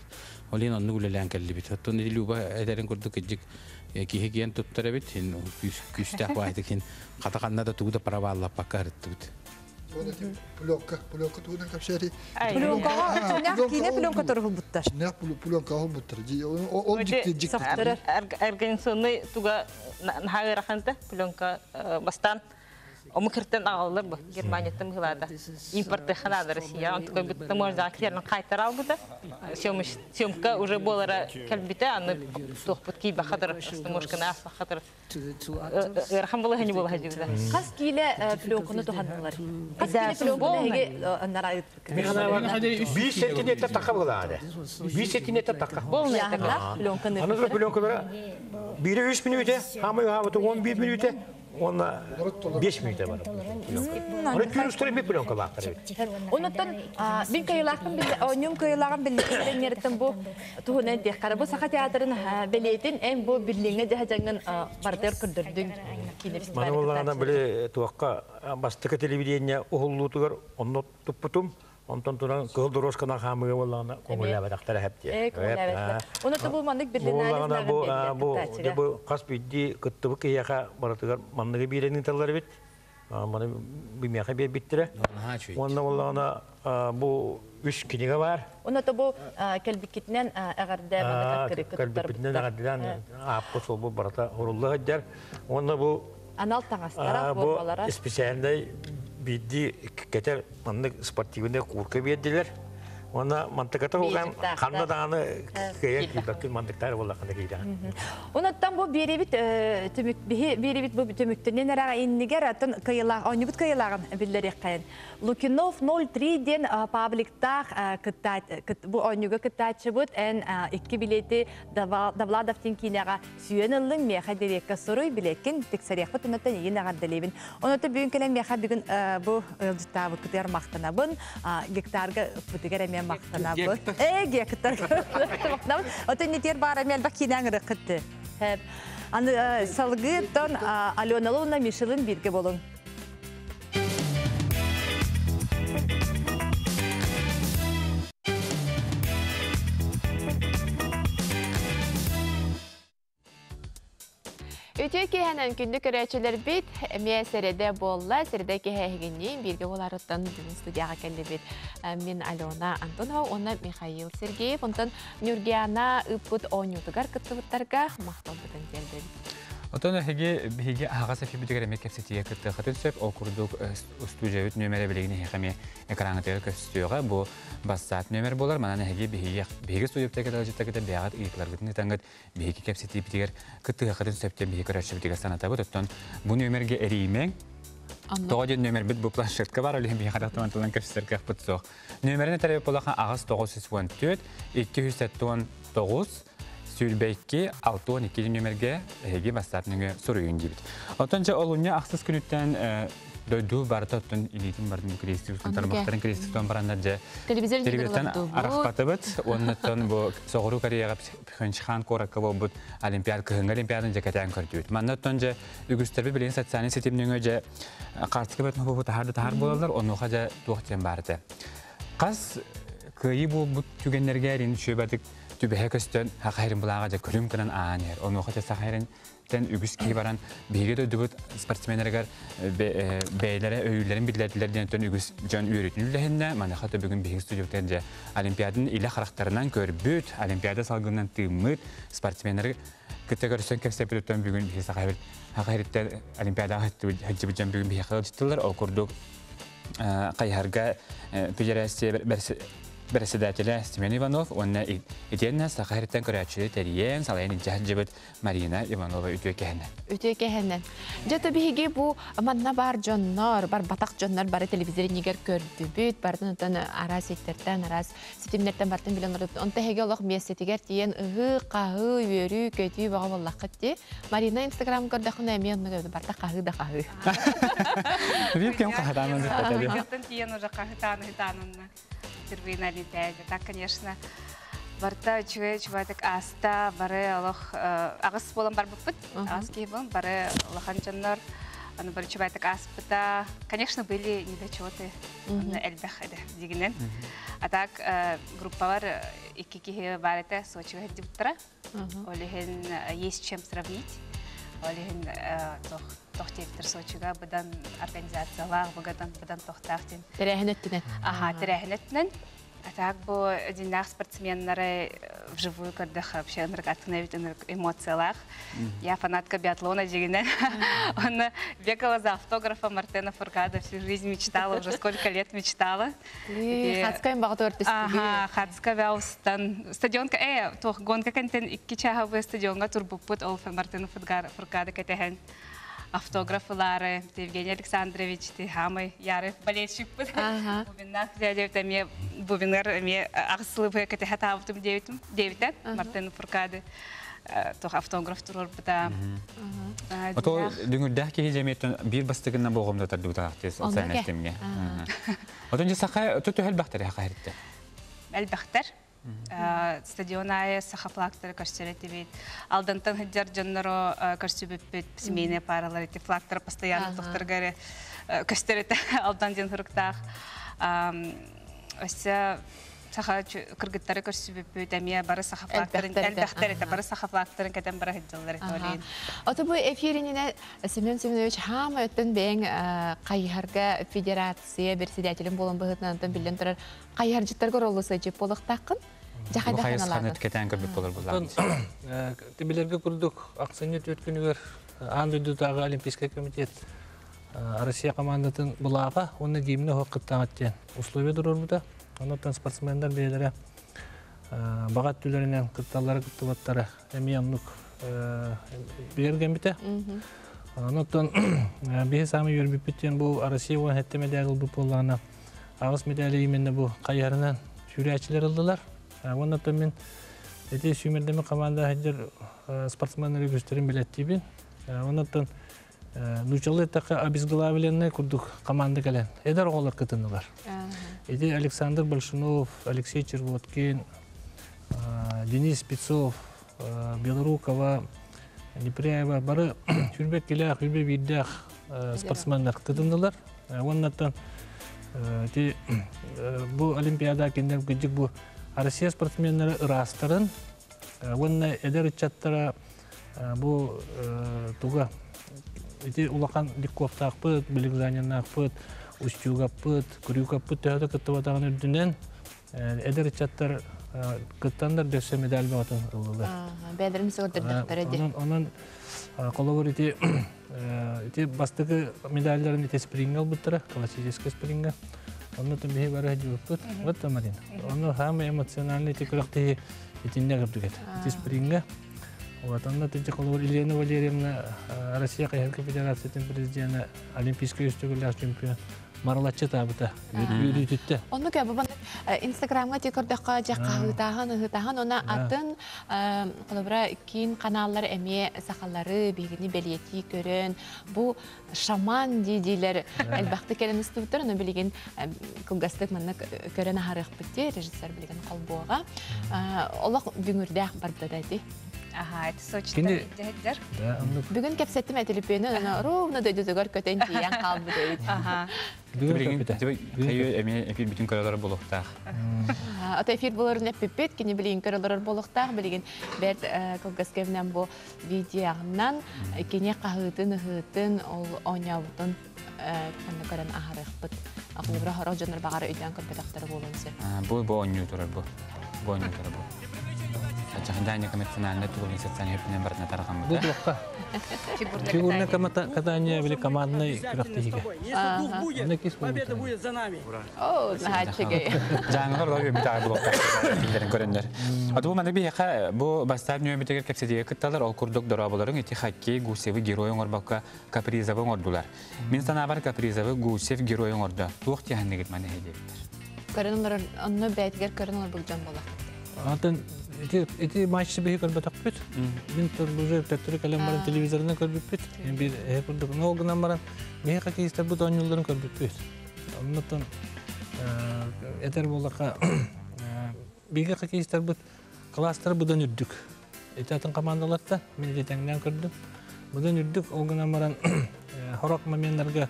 S9: Ол иһин оннук үлэлээн кэллибит. Оттон Люба этэрин курдук кырдьык киһи киэн туттар эбит. Күүстээх баайтык хин хата ханна да тугу да проваллаппакка арыттыбыт.
S10: Пленка, пленка тугунан кэпсээри.
S1: Пленкаҕа киинэ пленка туруһулбуттар.
S10: Нэх пленка холбуттар. Ол дьикти дьикти.
S8: Организационный туга наһаа ыараханта пленка бастаан Ому кыртан аҕаллар бу Германияттан быһылаата. Импорты ханада Россия. Онтука бутта можно килерин кайтар албыта. Съемка уже болара кэлбите, аны туохпут кийба хатыр, растаможканы аспа хатыр. Ыарахан була хани була хадьыбыта.
S1: Хас киилэ пленканы туханнылар. Хас киилэ пленканы эһиги аннара
S4: Биир сентиметр така булаады. Биир сентиметр така.
S1: Пленканы.
S4: Аны пленкалара бири 3 минуте, хамы хабыты 11 минуте, онна 5 минуте бар. Оны күн үстүрө bir пленка баактар бит.
S1: Онуттан мин кыйылаахпын биле, оньум кыйылааҕын биллереттен бу туһунан диэх кара бу Саха театрын белетин эн бу биллиңе жаһажаңын бардыр көрдөрдүң киинэ
S4: Маны
S1: фестиваль
S4: боллаҕына били туохха бастакы телевидение уһуллуутугар онно туппутум. Онтон туран кыһыл дорожканан хаамыга боллаҕына көҥүллээбэтэхтэрэ хэптиэ.
S1: Э, көҥүллээбэтэхтэр. Онуттан бу маннык
S4: Боллаҕына бу бу
S1: берлинале
S4: бу хас биирдии кыттыбыт киһиэхэ барытыгар манныгы биэрэн ыыталлар эбит. Маны бимиэхэ биэрбиттэрэ. Уонна боллаҕына бу үс кинигэ бар.
S1: Онуттан бу кэлбиккитинэн эҕэрдэ маннык аккырыкка
S4: Кэлбиппитинэн эҕэрдэлээн ааппыт суолбут барыта урулла сылдьар. Уонна бу
S1: анал таҥастара,
S4: бу
S1: формалара.
S4: специальный биирдии кэтэр маннык спортивный куртка биэрдилэр. Уонна мантыката уган ханна даҕаны кыайан киирбэккин мандыктаар буоллаххына киирэҕин.
S1: Онуттан бу биэрибит түмүк биһи биэрибит бу түмүктэнэн эрэ иннигэр атын кыйылаах оонньубут кыйылааҕын биллэриэххэйин. Лукинов 03 диэн пабликтаах бу оонньууга кыттааччыбыт эн икки билети Давладовтин киинэҕэ сүөн ыллыҥ миэхэ дириэккэ суруй билиэккин тиксэриэхпит онуттан эйигин эҕэрдэлиибин. Онуттан бүгүн кэлэн миэхэ бүгүн бу ыалдьыттаабыккытыгар махтанабын. Гектарга ыппытыгар эмиэ махтанабын. Э, гектарга махтанабын. Отон нитиэр баар эмиэ элбэх киинэҥ ырыккытты. Аны салгыы тон Алена Ловна Мишелин бииргэ болуҥ.
S12: Үтүө киэһэнэн күндү көрөөччүлэрбит, эмиэ сэрэдэ буолла, сэрэдэ киэһэһигинниин бииргэ буоларыттан бүгүн студияҕа кэллибит. Мин Алена Антонова уонна Михаил Сергеев, онтон Нюргиана ыыппыт оонньуутугар кыттыбыттарга махталбытын тиэрдэбит.
S13: Отон эһиги биһиги аһаҕас эфирбитигэр эмиэ кэпсэтиигэ кыттыаххытын сөп. Ол курдук студиябыт нүөмэрэ билигин эһиэхэ эмиэ экраҥҥытыгар көстүөҕэ. Бу бассаап нүөмэр буолар. Манан эһиги биһиги биһиги студиябытыгар кыталдьыттаргыта бэйэҕит ыйытыыларгытын ыытаҥҥыт биһиги кэпсэтиибитигэр кыттыһыаххытын сөп диэн биһиги көрөөччүбүтүгэр санатабыт. Оттон бу нүөмэргэ эрийимэҥ. Тоҕо диэн нүөмэрбит бу планшетка бар, ол иһин биһиэхэ тахтаман тылынан кэпсэтэр кыахпыт суох. Нүөмэрин этэрэ буоллаха 8 914 279 22 62 нүөмэргэ эһиги бассаап нөҥүө суруйун диибит. Оттон дьэ олунньу ахсыс күнүттэн дойду барыта оттон илиитин бардын крестик тарбахтарын крестиктон бараннар дьэ
S12: телевизортан
S13: арахпатыбыт. Оннуттан бу Соҕуруу Кореяҕа Пхенчхан куоракка буолбут Олимпиада кыһыҥҥы Олимпиаданы дьэ кэтээн көрдүбүт. Манна оттон дьэ үгүстэрби билигин социальнай ситим нөҥүө дьэ хаартыска бөтөн бу таһаар да таһаар буолаллар, онуоха дьэ туох диэн баар этэ. Хас кыайыы буолбут түгэннэргэ эрин үчүгэйдик түбэһэ көстөн хахайрын былааҕа дьэ күлүм гынан аан иһэр. Онуоха дьэ сахайрын тэн үгүс киһи баран биһиги дойдубут спортсменнарыгар бэйэлэрэ өйүүлэрин биллэрдилэр диэн үгүс дьон үөрүүтүн үллэһиннэ. Маныаха бүгүн биһиги студиябытыгар дьэ Олимпиаданы илэ харахтарынан көрбүт, Олимпиада салгынынан тыыммыт спортсменнары кытта көрсөн кэпсэппит бүгүн биһиги сахайбыт хахайриттан Олимпиадаҕа сылдьыбыт дьон бүгүн биһиэхэ ыалдьыттылар. Ол курдук Хайыһарга федерация председателэ Семен Иванов уонна итиэннэ Саха сириттэн көрөөччүлү тэрийэн, салайан илдьэ сылдьыбыт Марина Иванова үтүө кэһэнэ.
S12: Үтүө кэһэнэ. Дьэ биһиги бу манна бар дьоннор, бар батах дьоннор бары телевизоринигэр көрдүбүт, бардын отон араас ситтертен, араас ситимнертен бартын билен олордубут. Онто эһиги олох миэстэтигэр тиийэн ыһыы, хаһыы, үөрүү, көтүү бөҕө буоллаххыт дии. Марина Инстаграм көрдөхүнэ эмиэ оннук барта хаһыы да хаһыы.
S13: Биир кэм хаһытаанан
S14: бүппэтэ. Тиийэн уже хаһытааны хытаанынна впервые на Олимпиаде. Так, конечно, барта үчүгэй үчүгэйдик ааста, бары олох аҕыс буолан барбыппыт. Аҕыс киһи буолан бары улахан дьоннор аны бары үчүгэйдик ааспыта. Конечно, были недочеты. Элбэх эде дигинен. А так группалар икки киһи бар этэ Сочига сылдьыбыттара. Ол иһин есть чем сравнить. Ол иһин тох диэбиттэр Сочига быдан организациялаах, быгадан быдан тохтаах диэн.
S12: Тэрээһин өттүнэн.
S14: Аха, тэрээһин өттүнэн. А так бу дьиҥнээх спортсменнары вживую көрдөх вообще ынырык атын ынырык эмоциялаах. Я фанатка биатлона дьигинэ. Он бегала за автографом Мартена Фуркада, всю жизнь мечтала, уже сколько лет мечтала.
S12: Хацкайын бағыты өртүстүгү.
S14: Ага, Хацка Вяустан. Стадионка, тох гонка кэнтэн икки чаһабы стадионга турбуппут ол Мартена Фуркада кэтэһэн автографылары Евгений Александрович ти хамай яры болельщикпыт. Бубиннах дядя эме бубинар эме агысылы кэтэһэ таабытым диэбитим диэбитэ Мартен Фуркады тох автограф турорбута.
S13: Ото дүңүрдәх киһи жемиеттен биир бастыгына болғомда тардыбыта социальный системге. Отон же саха төтө элбэхтер хахайрытты.
S14: Элбэхтер. Стадион айы саха флагтары көрсөрөтүбүт. Алдантан хыджар дьонноро көрсүбүппүт, семейные паралар эти флагтары постоянно тохторгары көстөрөтө алдан ден хуруктаах. Өссө саха кыргыттары көрсүбүппүт, эмиэ бары саха флагтарын элбэхтер этэ, бары саха флагтарын кэтэн бара хыджаллар этолин.
S12: Ото бу эфиринine Семен Семенович хама өттөн бэйэҥ хайыһарга федерация председателин болон быһытынан билен турар хайыһаржыттарга роллу сылдьып буолуохтааххын.
S13: Бу хайысханы кэтээн көрбүт болор буллар.
S15: Тибилерге курдук аксынньы түөрт күнүгэр Аан дойдутааҕы Олимпийскай комитет Россия командатын былааҕа уонна гимни оһох кыттаҕат диэн условия туруорбута. Оннуттан спортсменнар бэйэлэрэ баҕа өттүлэринэн кытталлара кыттыбаттара эмиэ оннук бигэргэммитэ. Оннуттан биһи саамай үөрбүппүт диэн бу Россия 17 медаль ылбыт буоллаҕына, аҕыс медали именно бу хайыһарынан сүүрээччилэр ыллылар. Оннуттан мин эти сүүмэрдэммит команда сылдьар спортсменнар үгүстэрин билэттиибин. Оннуттан нуучалыы эттэххэ обезглавленный курдук команда кэлэн эдэр оҕолор кытыннылар. Ити Александр Большунов, Алексей Червоткин, Денис Спецов, Белорукова, Непряева бары 22-лээх, 21-дээх спортсменнар кытыннылар. Оннуттан ити бу Олимпиада кинилэр кырдьык бу Россия спортсменнары ыраастарын уонна эдэр ыччаттара Бу туга ити улахан Ликковтаахпыт, Билигзаниннаахпыт, Устюгаппыт, Крюкаппыт төһөтө кыттыбатаҕын үрдүнэн эдэр ыччаттар кыттаннар дөссө медаль бөҕөтүн ыллылар.
S12: Бэйэлэрин сыгырдырдахтара ди.
S15: Онон холобур ити ити бастакы медальларын ити спринга ылбыттара, классический спринга. Онно биһи бары дьубуппут. Вот Марина. Онно самый эмоциональный ити күрэхтэһии итиннэ көрдүгет. Ити спринга. Вот онно тинче холобур Елена Валерьевна Россия Хайһарга Федерациятын президенэ, Олимпийскай үстүгүллээх чемпион маралаччы таабыта. Үөрүүтүттэ.
S12: Онну кэ бу Инстаграмга ти көрдөххө дьэ хаһыытааһын, ыһыытааһын, она атын холобура киин каналлар эмиэ сахалары биһигини бэлиэтии көрөн бу шаман дии-диилэр элбэхтик кэлэн устубуттар, ону билигин кылгастык манна көрөн аһарыахпыт дии, режиссер билигин холбуоҕа. Олох дүҥүрдээх барда да ити.
S14: Аха, это Сочита дьэһэддэр.
S12: Бүгүн кэпсэттим этилиппиэни, аны ровно дойдутугар көтөн тиийэн хаалбыт эбит.
S13: Билигин эмиэ эфир бүтүн көрөлөр буолуохтаах.
S12: Ото эфир болорун эппиппит, кини билигин көрөлөр буолуохтаах, билигин бэрт кылгас кэминэн бу видеоҕынан кини хаһыытын, ыһыытын, ол оонньообутун онно көрөн аһарыахпыт. Холобура хорох дьоннор баҕар өйдөөн көрбөтөхтөрө буолуон сөп.
S13: Бу оонньуу турар бу. Бу оонньуу турар бу. Жаһандания национальный тугун социальный өттүнэн барытына тарҕаммыта.
S15: Бу туохха? Фигурное катание или командный күрэхтэһиигэ.
S16: Победа будет за нами.
S12: О, наһааччыгай.
S13: Дьааҥылар олор үбүтаҕай булуохтаах көрөннөр. Аты бу маны биһиэхэ бу бастаан нөмүтүгэр кэпсэтиигэ кытталар, ол курдук дорооболорун ити хоккей Гусевы герой оҥорбокко Капризовы оҥордулар. Мин санаабар Капризовы Гусев герой оҥордо. Туох тиһанныгыт маны диэбиттэр.
S12: Көрөн олорор, онно бэйэтигэр көрөн олорбут дьон буолар.
S15: Атын ити ити матч биһи көрбөтөхпүт. Мин уже төттөрү кэлэн баран телевизорынан көрбүппүт. Мен бир эһэ курдук. Но ол гынан баран биһи хоккеистарбыт оонньуулларын көрбүппүт. Оннуттан этэр буоллахха биһиги хоккеистарбыт класстар быдан үрдүк. Ити атын командаларта мен ити тэҥнээн көрдүм. Быдан үрдүк ол гынан баран хорок моментларга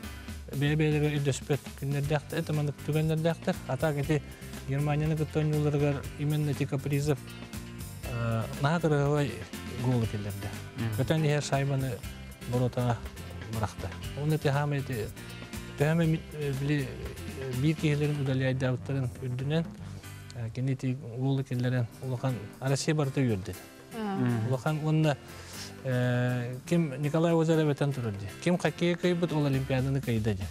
S15: бэйэ-бэйэлэрэ өйдөспөт күннэрдээхтэр, это маннык түгэннэрдээхтэр. А так ити Германияны кытта оонньууларыгар именно ити Капризов наһаа кырыһабай голы киллэрдэ. Көтөн иһэр шайбаны боротаҕа бырахта. Оны ити хаама ити төһөмө били биир киһилэрин удаляйдаабыттарын үрдүнэн кини ити голы киллэрэн улахан Россия барыта үөрдэ. Улахан уонна ким Николай Озеров этэн турар дии. Ким хоккейга кыайбыт, ол Олимпиаданы кыайда дии.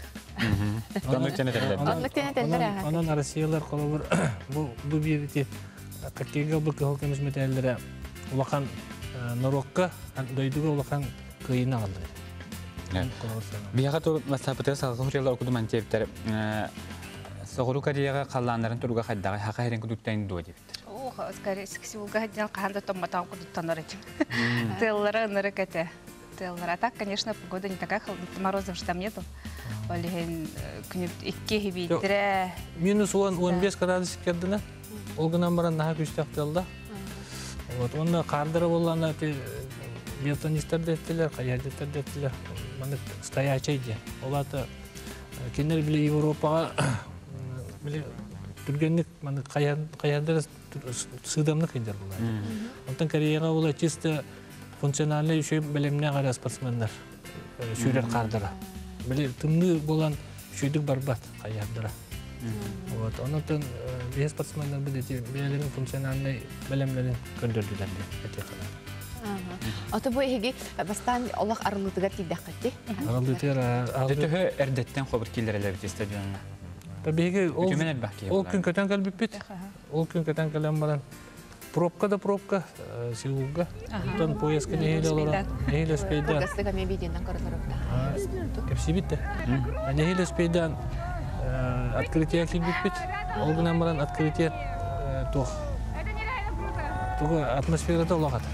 S15: Онон Россиялар холобур бу бу биир ити хоккейга бу кыһыл көмүс мэтээллэрэ улахан норуокка, дойдуга улахан кыайыыны аҕалла.
S13: Биһиэхэ ту масапытыгар салгы хурьялар окудум антиэбиттэр Соҕуруу Кореяҕа халлааннарын туруга хайдаҕай хаха херин кудуттан дуо диэбиттэр.
S14: Ох, скорее Сеулга сылдьан хаһан да томмотоон кудуттанар этим. Тыаллара ынырык этэ. Тыаллара. А так, конечно, погода не такая холодная, морозов же там нету. Ол иһин күнү икки хибиитирэ.
S15: Минус 10-15 градус кэрдинэ. Ол гынан баран наһаа күүстээх тыалда. Вот, онно хаардара буоллаана ити биатлонистар да эттилэр, хайыһардьыттар да эттилэр. Маннык стоячай диэн. Ол аата кинилэр били Европаҕа били түргэнник маннык хайыһардара сыыдамнык сылдьар буолар. Онтон Кореяҕа була чисто функциональный үчүгэй бэлэмнээх эрэ спортсменнар сүүрэр хаардара. Били тымныы буолан үчүгэйдик барбат хайыһардара. Вот, онон биһи спортсменнар бит ити бэйэлэрин функциональный бэлэмнэрин көрдөрдүлэр диэн этиэххэ.
S12: Ото бу эһиги бастаан олох арыллыытыгар тиийдэххит
S15: Арыллыытыгар
S13: Төһө эрдэттэн хобыр киллэрэлэбит стадионҥа?
S15: Биһиги ол күн көтөн кэлбиппит. Ол күн көтөн кэлэн баран пробка да пробка Сеулга. Онтон поездка нэһиилэ олорон, нэһиилэ успейдаан.
S12: Кылгастык эмиэ видеонан көрөлөр
S15: Кэпсибит да. Нэһиилэ успейдаан открытие киирбиппит. Ол гынан баран открытие туох тугу атмосферата олох атын.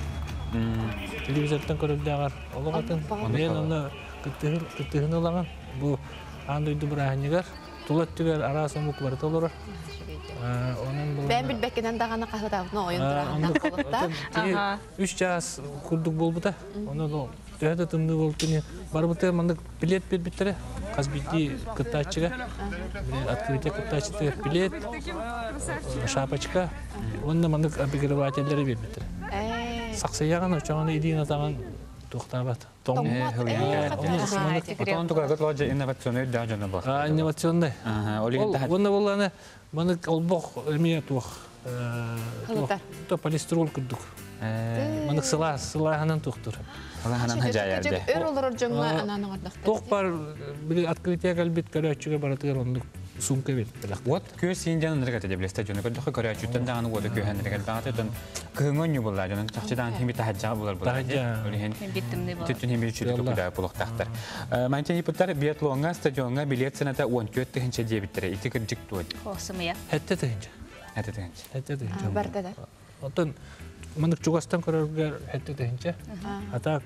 S15: Телевизортан көрүлдээҕэр олох атын. Мен онно кыттыһын ылаҕын. Бу аан дойду бырааһынньыгар тула өттүгэр араас омук барыта олорор.
S12: Онон Бэйэм билбэккинэн даҕаны хаһыытаабытына ойон тураҕынан холуста.
S15: Үс чаас курдук буолбута. Онон төһө да тымныы буолтун барыбыта маннык билет биэрбиттэрэ. Хас биирдии кыттааччыга открытие кыттааччытыгар билет, шапочка уонна маннык обогревателлэри биэрбиттэрэ. Сахсыйаҕын очоҕуна илиин атаҕын Туохтаабат.
S13: Отон тугагыт лоджа инновационный да жона бар.
S15: А инновационный. Ол болланы маны олбох эме туох. То полистирол курдук. Манык сыла сылаһанан тухтур.
S13: Сылаһанан хажаярды.
S12: Өр олорор жоңга анан оңордохтор.
S15: Туох бар били открытие кэлбит көрөөччүгө баратыгар оннук сумка бит.
S13: Вот көс синден нырга те билесте жона көрдөхө көрөөчүттен даганы вода көһөн нырга дагы тон кыһыңон ню булла жона чакчыдан хими тахаджа булар булар. Олихин түтүн хими чүтү куда булуктактар. Мантен ипуттар биатлонга стадионга билет цената 14 тыһынча дебиттере. Ити кырдык туод.
S14: Хосымыя.
S15: Хетте тыһынча.
S13: Хетте тыһынча.
S15: Хетте тыһынча.
S12: Барда да.
S15: Онтон манык чугастан көрөргөр хетте тыһынча. А так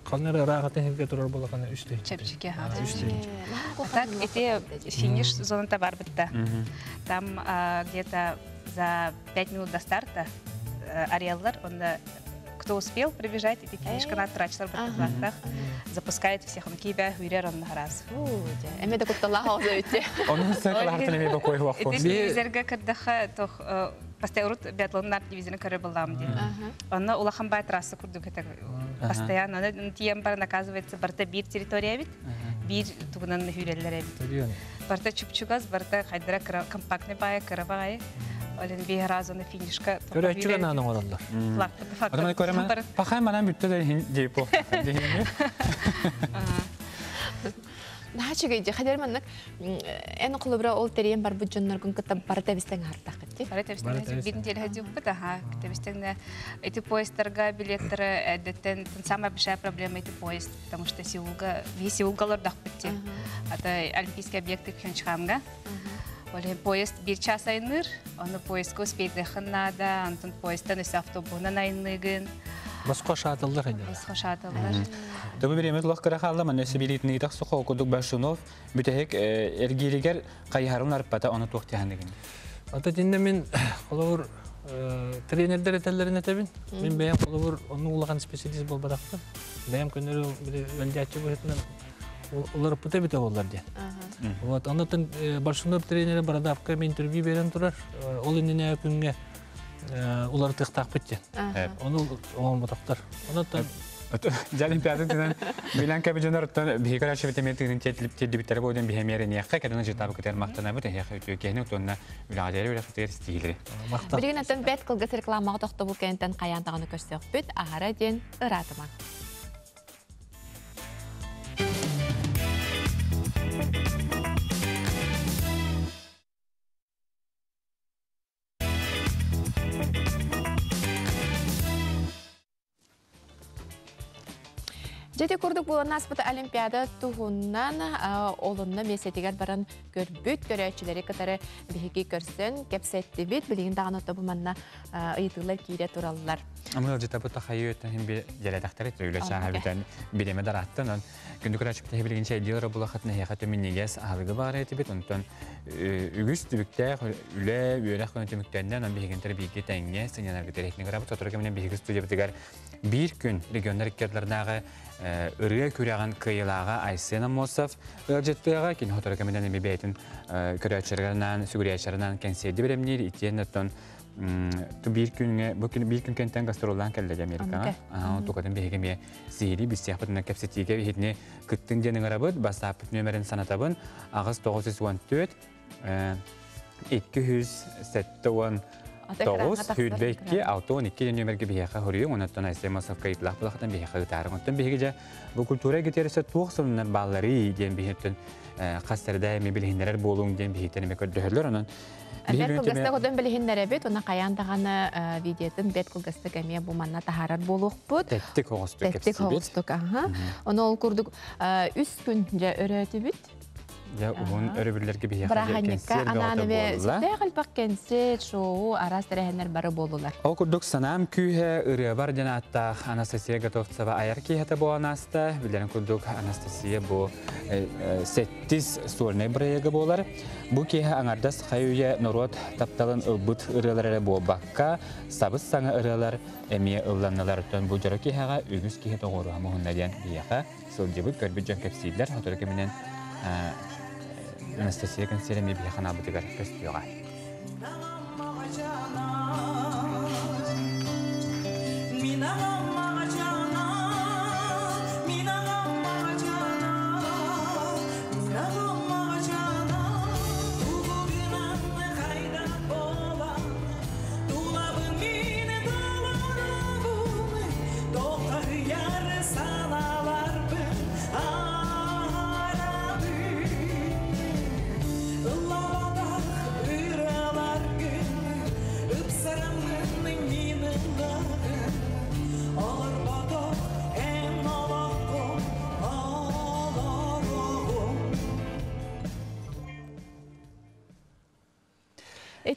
S15: каннары рагатын хилге турар болаканы үч тыһынча.
S14: Чепчике. Так, эти финиш зоната бар битта. Там где-то за 5 минут до старта ареаллар, он кто успел прибежать, эти финишка на трачтар баттах запускает всех, он кибя, хүрер он раз.
S12: Эме да кутталлаха оза өтте.
S13: Onun сакалар эме бакой вакфо.
S14: Эти телевизорга кырдаха тох постоянно биатлоннар телевизорны көрө булам ди. Онно улахан бай трасса курдук это постоянно. Тием бар наказывается барта бир территория бит, бир тугунан хүреллер бит. Барта чупчугаз, барта хайдара компактный бай, карабай. Олен бир разы на финишка.
S15: Көрөчүгө наны олалар.
S13: Адамай көрөмө. Пахай манан бүттө да деп.
S12: Наачыгы же хадер маннык эн кулубра ол терен бар бу жонноргун кытта бары тебистен артак ти.
S14: Бары тебистен бирин тел хадюк бит аха тебистен эти поезддарга билеттер әдеттен самая большая проблема эти поезд, потому что Сеулга, весь Сеулгалар дак битти. Это олимпийский объекты Пхенчханга. Оле поезд бир час айныр, аны поездка успейдехин надо, антон поездтан өсө автобунан айныгын.
S15: Басқа шатылдар хайда.
S14: Басқа шатылдар.
S13: Тобу биремет лох кыра халла мен өсө билитин итак сухо кудук Башунов бүтехек эргилигер кайхарун арпата оны туохтяхандыгын.
S15: Ата тинде мен коловур тренердер этеллерин этебин. Мен бэйэм коловур оны улахан специалист болбадакпын. Бэйэм көнөрү били өлдячы быһытынан улар пыта бите боллар ден. Вот онотон Большунов тренери Бородавка мен интервью берен турар. Ол инне күнгө улар тыктак битти. Оны оңон ботактар. Онотон
S13: Олимпиада тынан билан кабижонор тон бихикара шебете тыгын тетлип тедибиттер бойдон бихемере неякка кадана житабы кетер мактана бит хеха үтө кehne тонна үлagere үле хатер стилери.
S12: Билигин аттан бет кылгас рекламага тохтобул кентен каян таганы көрсөк бүт ахара ден ыратыма. Жети курдук буолан аспыт Олимпиада туһуннан олунна месетигер баран көрбүт көрөөчүлэри кытары биһиги көрсөн кепсеттибит билигин даҕаны ото бу манна ыйытыылар киирэ тураллар.
S13: Амыл жета бу тахайы өттен би желедахтар төлө чаха битен биреме дараттан он күндү көрөчү бите билигин чей дилер була хатна хеха төминнегес алыгы бар этибит онтон үгүс түбүктэ үле үөрэх көнө түмүктенден он биһигин тер биги теңге сынянар битерехни карап тоторга менен биһиги студия битигер бир күн региондар иккерлернагы ырыа күрәгән кыйлага Айсен Амосов ыржыттыга кин хоторга менен эми бейтин көрөчөргөнөн сүгүрәчәрнән кенседи беремнир итен ту бир күнгө бу күн бир күн кентен гастролдан келди Америкага. Ага, тукатын биһиге ме сири бис яхпытына кепсетиге бихитне кыттын ден ыңарабыт, басап нөмерин санатабын агыз 914 279 хүлбекки 612 нөмерге биһиэхэ хоруйуҥ, онуттан Айсен Амосовка ыйытылаах булахтан биһиэхэ ытаарыҥ. Оттон биһиги дьэ бу культура гитересе туох сылыннар бааллары диэн биһиттэн хастарда эми билиһиннэрэр буолуҥ диэн биһиттэн эми көрдөһөллөр. Онон
S12: Бет кылгаста kodon билиһиннэрэбит, уна каян даганы видеотын бет кылгаста кэмиэ бу манна тахарар буолуохпут.
S13: Тэттик оҕостук
S12: Тэттик
S13: кэпсиибит.
S12: оҕостук, аха. Ону ол курдук үс күн дьэ өрөөтүбүт.
S13: Я уһун өрөбүллэргэ биһиэхэ
S12: Быраханньыкка
S13: кэнсиэр бөҕөтө
S12: анаан
S13: буолла.
S12: Сүрдээх элбэх кэнсиэр, шоу, араас тэрээһиннэр бары буоллулар.
S13: Ол курдук санаам күүһэ ырыабар диэн ааттаах Анастасия Готовцева айар киэһэтэ буолан ааста. Билэрин курдук Анастасия бу сеттис сольнай бырайыга буолар. Бу киэһэ аҥардас хайы үйэ норуот тапталын ылбыт ырыалар эрэ буолбакка, сабыс саҥа ырыалар эмиэ ылланналар. Оттон бу дьоро киэһэҕэ үгүс киһи тоҕуоруһа муһунна диэн биһиэхэ сылдьыбыт көрбүт дьон кэпсииллэр. Сотору кэминэн Анастасия консерве ми бихана бутыгар көстүөҕэ.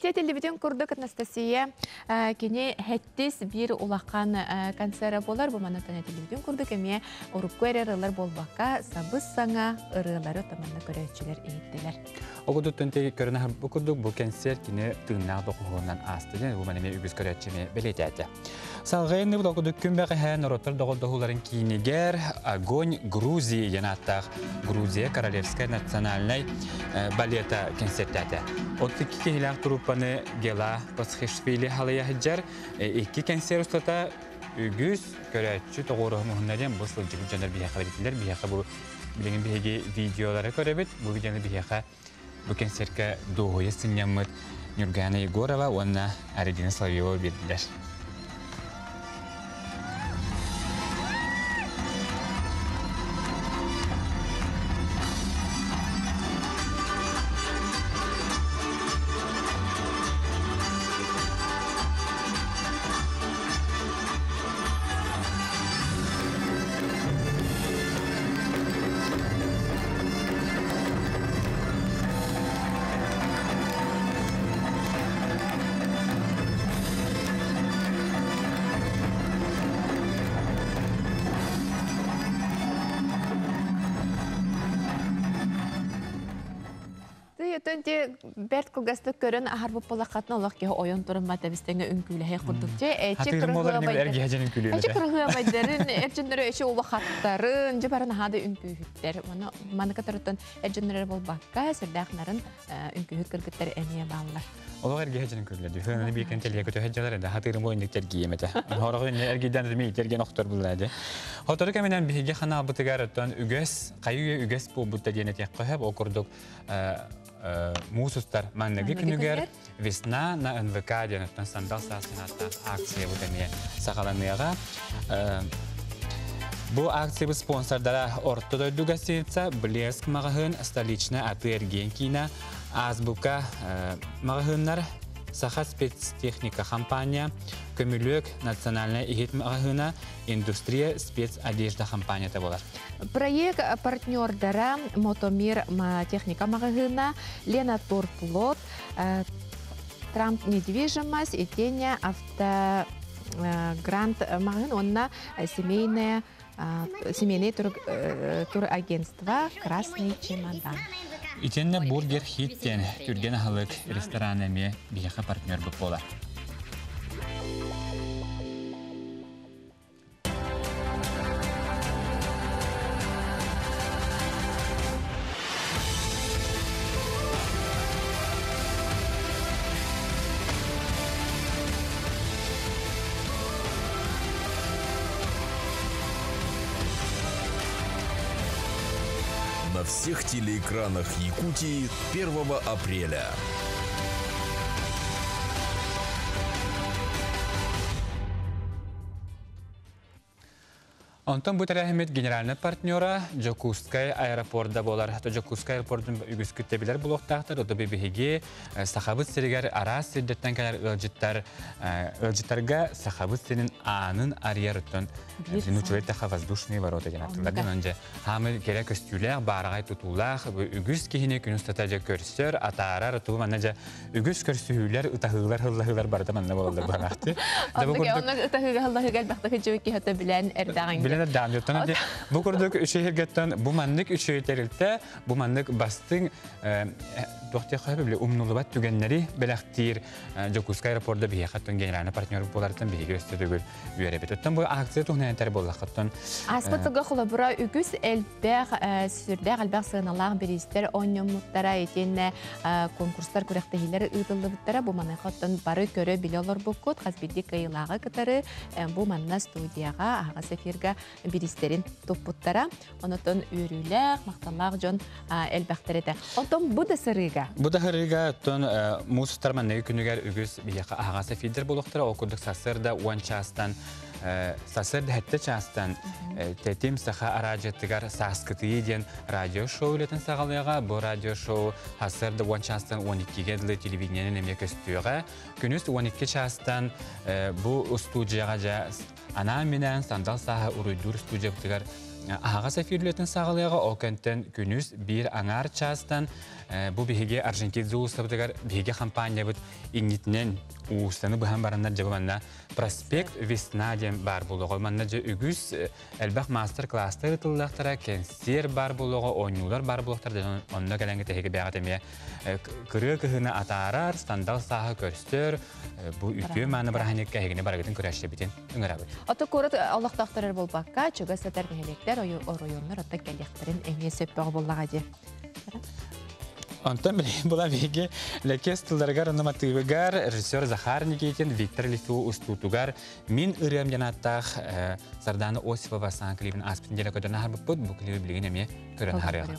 S12: Ити этиллибитин курдук Анастасия кини хэттис биир улахан концера болар. Бу манатан этиллибитин курдук эмиэ урукку эрэ ырыалар буолбакка сабыс саҥа ырыалары таманна көрөөччүлэр иһиттилэр.
S13: Огудуттан те көрүнэ бу курдук бу концерт кини тыыннаах докуһуонан аасты ден бу манеме үгүс көрөөччү бэлиэтээтэ. Салгайынны бу докудук күн бэҕэһээ норуоттар доҕордоһууларын киинигэр Огонь Грузии диэн ааттаах Грузия Королевскай национальнай балета концертээтэ. 32 киһилээх труппаны Гела Пасхишвили халыйа сылдьар. Икки концерт устата үгүс көрөөччү тоҕуоруһун уһунна диэн бу сылдьыбыт дьоннор биһиэхэ бэритилэр. Биһиэхэ бу билигин биһиги видеолары көрөбүт. Бу видеоны биһиэхэ бу концертка дуоһуйа сынньаммыт Нюргана Егорова уонна Аридина Соловьева биэрдилэр.
S12: Түйөтөн те бэрт кылгастык көрөн аһарбыт буолаххатын олох киһи ойон туран бата бистеңе үҥкүүлэһэ курдук же эчи кырыһыабайдарын эрчиннere эчи улахаттарын же барын аһаада үҥкүүһүттэр маны маныка тарыттан эрчиннere болбакка сирдээх нарын үҥкүүһүт кыргыттар эмиэ бааллар.
S13: Олох эргиһэ дьэн көрүлэди. Хыны бииркен теле көтө хеджалар эдэ хатырым бу индик тергиемете. Хорох инне эргиден ми терген охтор буллады. Хотору кеменен биһиги ханаабытыгар оттон үгэс, кайы үгэс буолбут диэн этиэххэ хөп ол курдук муус устар манныгы күнүгэр Весна на НВК диэн оттон сандал саасынааттаах акция бу эмиэ саҕаланыаҕа. Бу акция спонсордара Орто дойду гостиница, Блеск маҕаһыын, столичная атыы эргиэн киинэ, Азбука маҕаһыыннар, Саха спецтехника компания, Көмүлүөк национальная иһит маҕаһыына, Индустрия спецодежда компанията болар.
S12: Проект партнердара Мотомир техника маҕаһыына, Лена Турплот, Трамп недвижимость, Итения авто грант маҕаһыын уонна семейное семейное турагентство «Красный чемодан».
S13: Итиэннэ Бургер Хит диэн түргэн аһылык ресторан эмиэ биһиэхэ партнер буолар.
S17: На всех телеэкранах Якутии 1 апреля.
S13: Онтон бу тэрээһиммит генеральный партнера Дьокуускай аэропорда буолар. Дьокуускай аэропордун үгүс күттэ билэр булуохтаахтар. Ото биһиги Сахабыт сиригэр араас сирдэртэн кэлэр ыалдьыттар ыалдьыттарга Сахабыт сирин аанын арыйар оттон нууччалыы эттэххэ воздушные ворота диэн аттылар. Дьэ хаамы кэрэ көстүүлээх, баараҕай тутуулаах үгүс киһини күн устата дьэ көрсөр, атаарар, туу манна дьэ үгүс көрсүһүүлэр, ытаһыылар, хыллаһыылар барыта манна буолаллар быһаахты.
S12: Онно ытаһыыга хыллаһыыга элбэхтэ кыдьыбыт киһи билэн эрдэҕиҥ.
S13: Билэн эрдэҕин дьоттон бу курдук үчүгэй бу маннык үчүгэй тэрилтэ, бу маннык бастыҥ туох диэххэ били умнулубат түгэннэри бэлэхтиир Дьокуускай аэропорда биһиэхэ оттон генеральный партнер буоларыттан биһиги өссө төгүл үөрэбит. Оттон бу акция туһунан этэр буоллаххыттан
S12: Ааспыт сылга холобура үгүс элбэх сүрдээх элбэх сыаналаах бириистэр оонньоммуттара итиэннэ конкурстар күрэхтэһиилэр ыытыллыбыттара. Бу маныаха оттон бары көрө билэ олорбуккут хас биирдии кыайыылааҕы кытары бу манна студияҕа аһаҕас эфирга бириистэрин туппуттара. Онотон үөрүүлээх, махталлаах дьон элбэхтэр этэ. Онтон бу да сырыыга.
S13: Бу да сырыыга оттон муус устар манныгы күнүгэр үгүс биһиэхэ аһаҕас эфирдэр буолуохтара. Ол курдук сарсыарда 10 чаастан сарсыарда 7 чаастан Тэтим Саха араадьыйатыгар Сааскытыйыы диэн радио-шоу үлэтин саҕалыаҕа. Бу радио-шоу сарсыарда 10 чаастан 12-гэ дылы телевидениенэн эмиэ көстүөҕэ. Күнүс 12 чаастан бу устуудьуйаҕа дьэ анаан-минээн сандал сааһы уруйдуур студиябытыгар Аһаҕас эфирлетин саҕалыаҕа ол кэнтэн күнүс биир аҥаар чаастан бу биһиги Аржентин уулуссабытыгар биһиги хампаанньабыт иннитинэн уулуссаны быһан бараннар дьэ манна проспект Весна диэн баар буолуоҕа. Манна дьэ үгүс элбэх мастер-класстар ытыллыахтара, кэнсиэр баар буолуоҕа, оонньуулар баар буолуохтара. Онно кэлэн тэһиги бэҕэ эмиэ кырыа кыһыны атаарар, сандал сааһы көрсөр, бу үтүө мааны бырааһынньыкка эһигини барыгытын көрөшчебитин ыҥырабыт.
S12: Ото куорат олохтоохторор болбакка, чугас сытар нэһилиэктэр, оройуоннар отто кэлиэхтэрин эмиэ сөппөҕө буоллаҕа дии.
S13: Онтон була биһиги Лэкиэс тылларыгар онно матыыбыгар режиссер Захар Никитин, Виктор Литу устуутугар Мин ырыам диэн ааттаах Сардана Осипова саҥа клибин ааспытын диэли көтөн аһарбыппыт, бу клиби билигин эмиэ көрөн аһарыаҕа.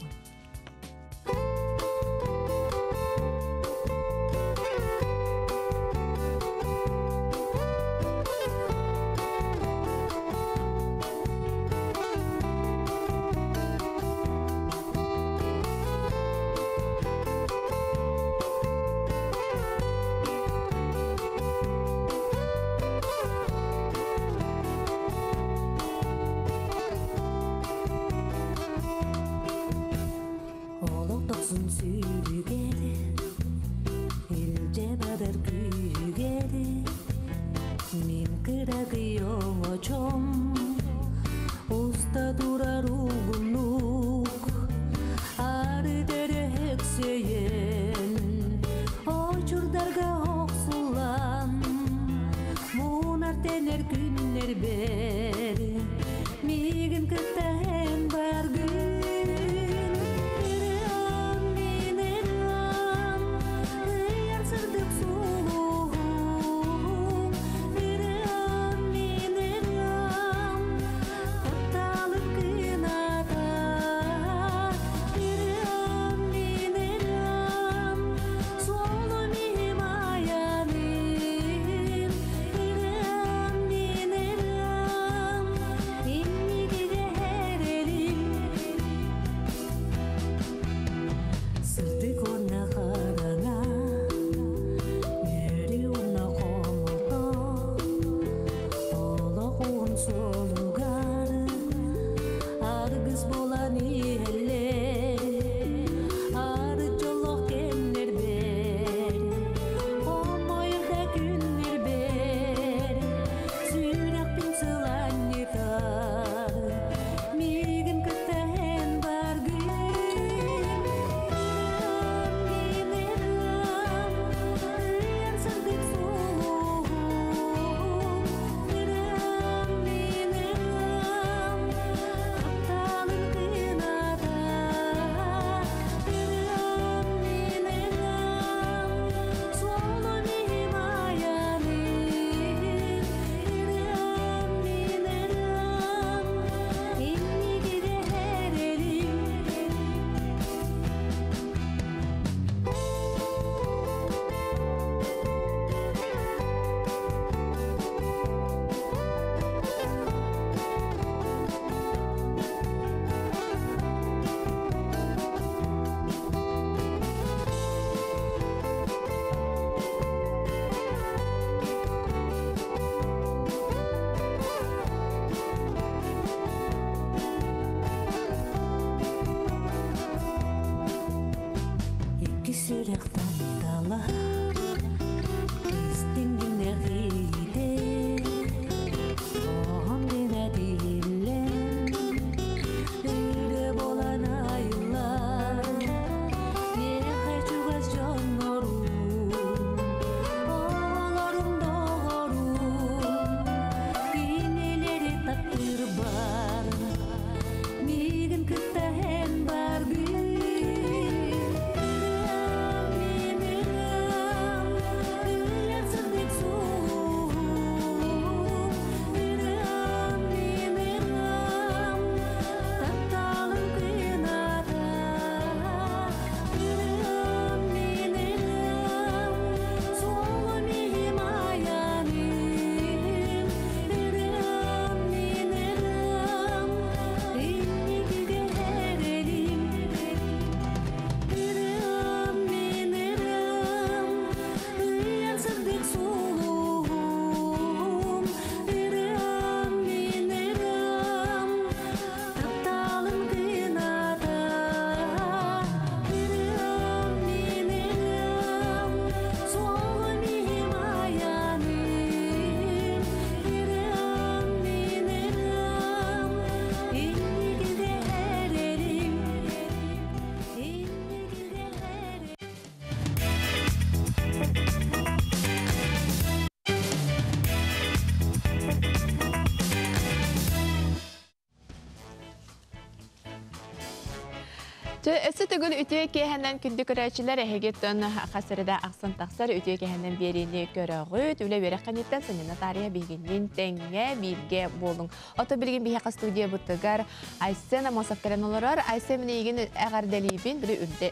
S12: Өссө төгүл үтүө киэһэнэн күндү көрөөччүлэр эһигиттэн хасырыда ахсын тахсар үтүө киэһэнэн биэриини көрөҕүт. Үлэ үөрэх кэнниттэн сынньана таарыйа биһигинниин тэҥҥэ бииргэ буолуҥ. Ото билигин биһиэхэ студия бытыгар Айсен Амосов кэлэн олорор. Айсен мин эйигин эҕэрдэлиибин. Били үрдэ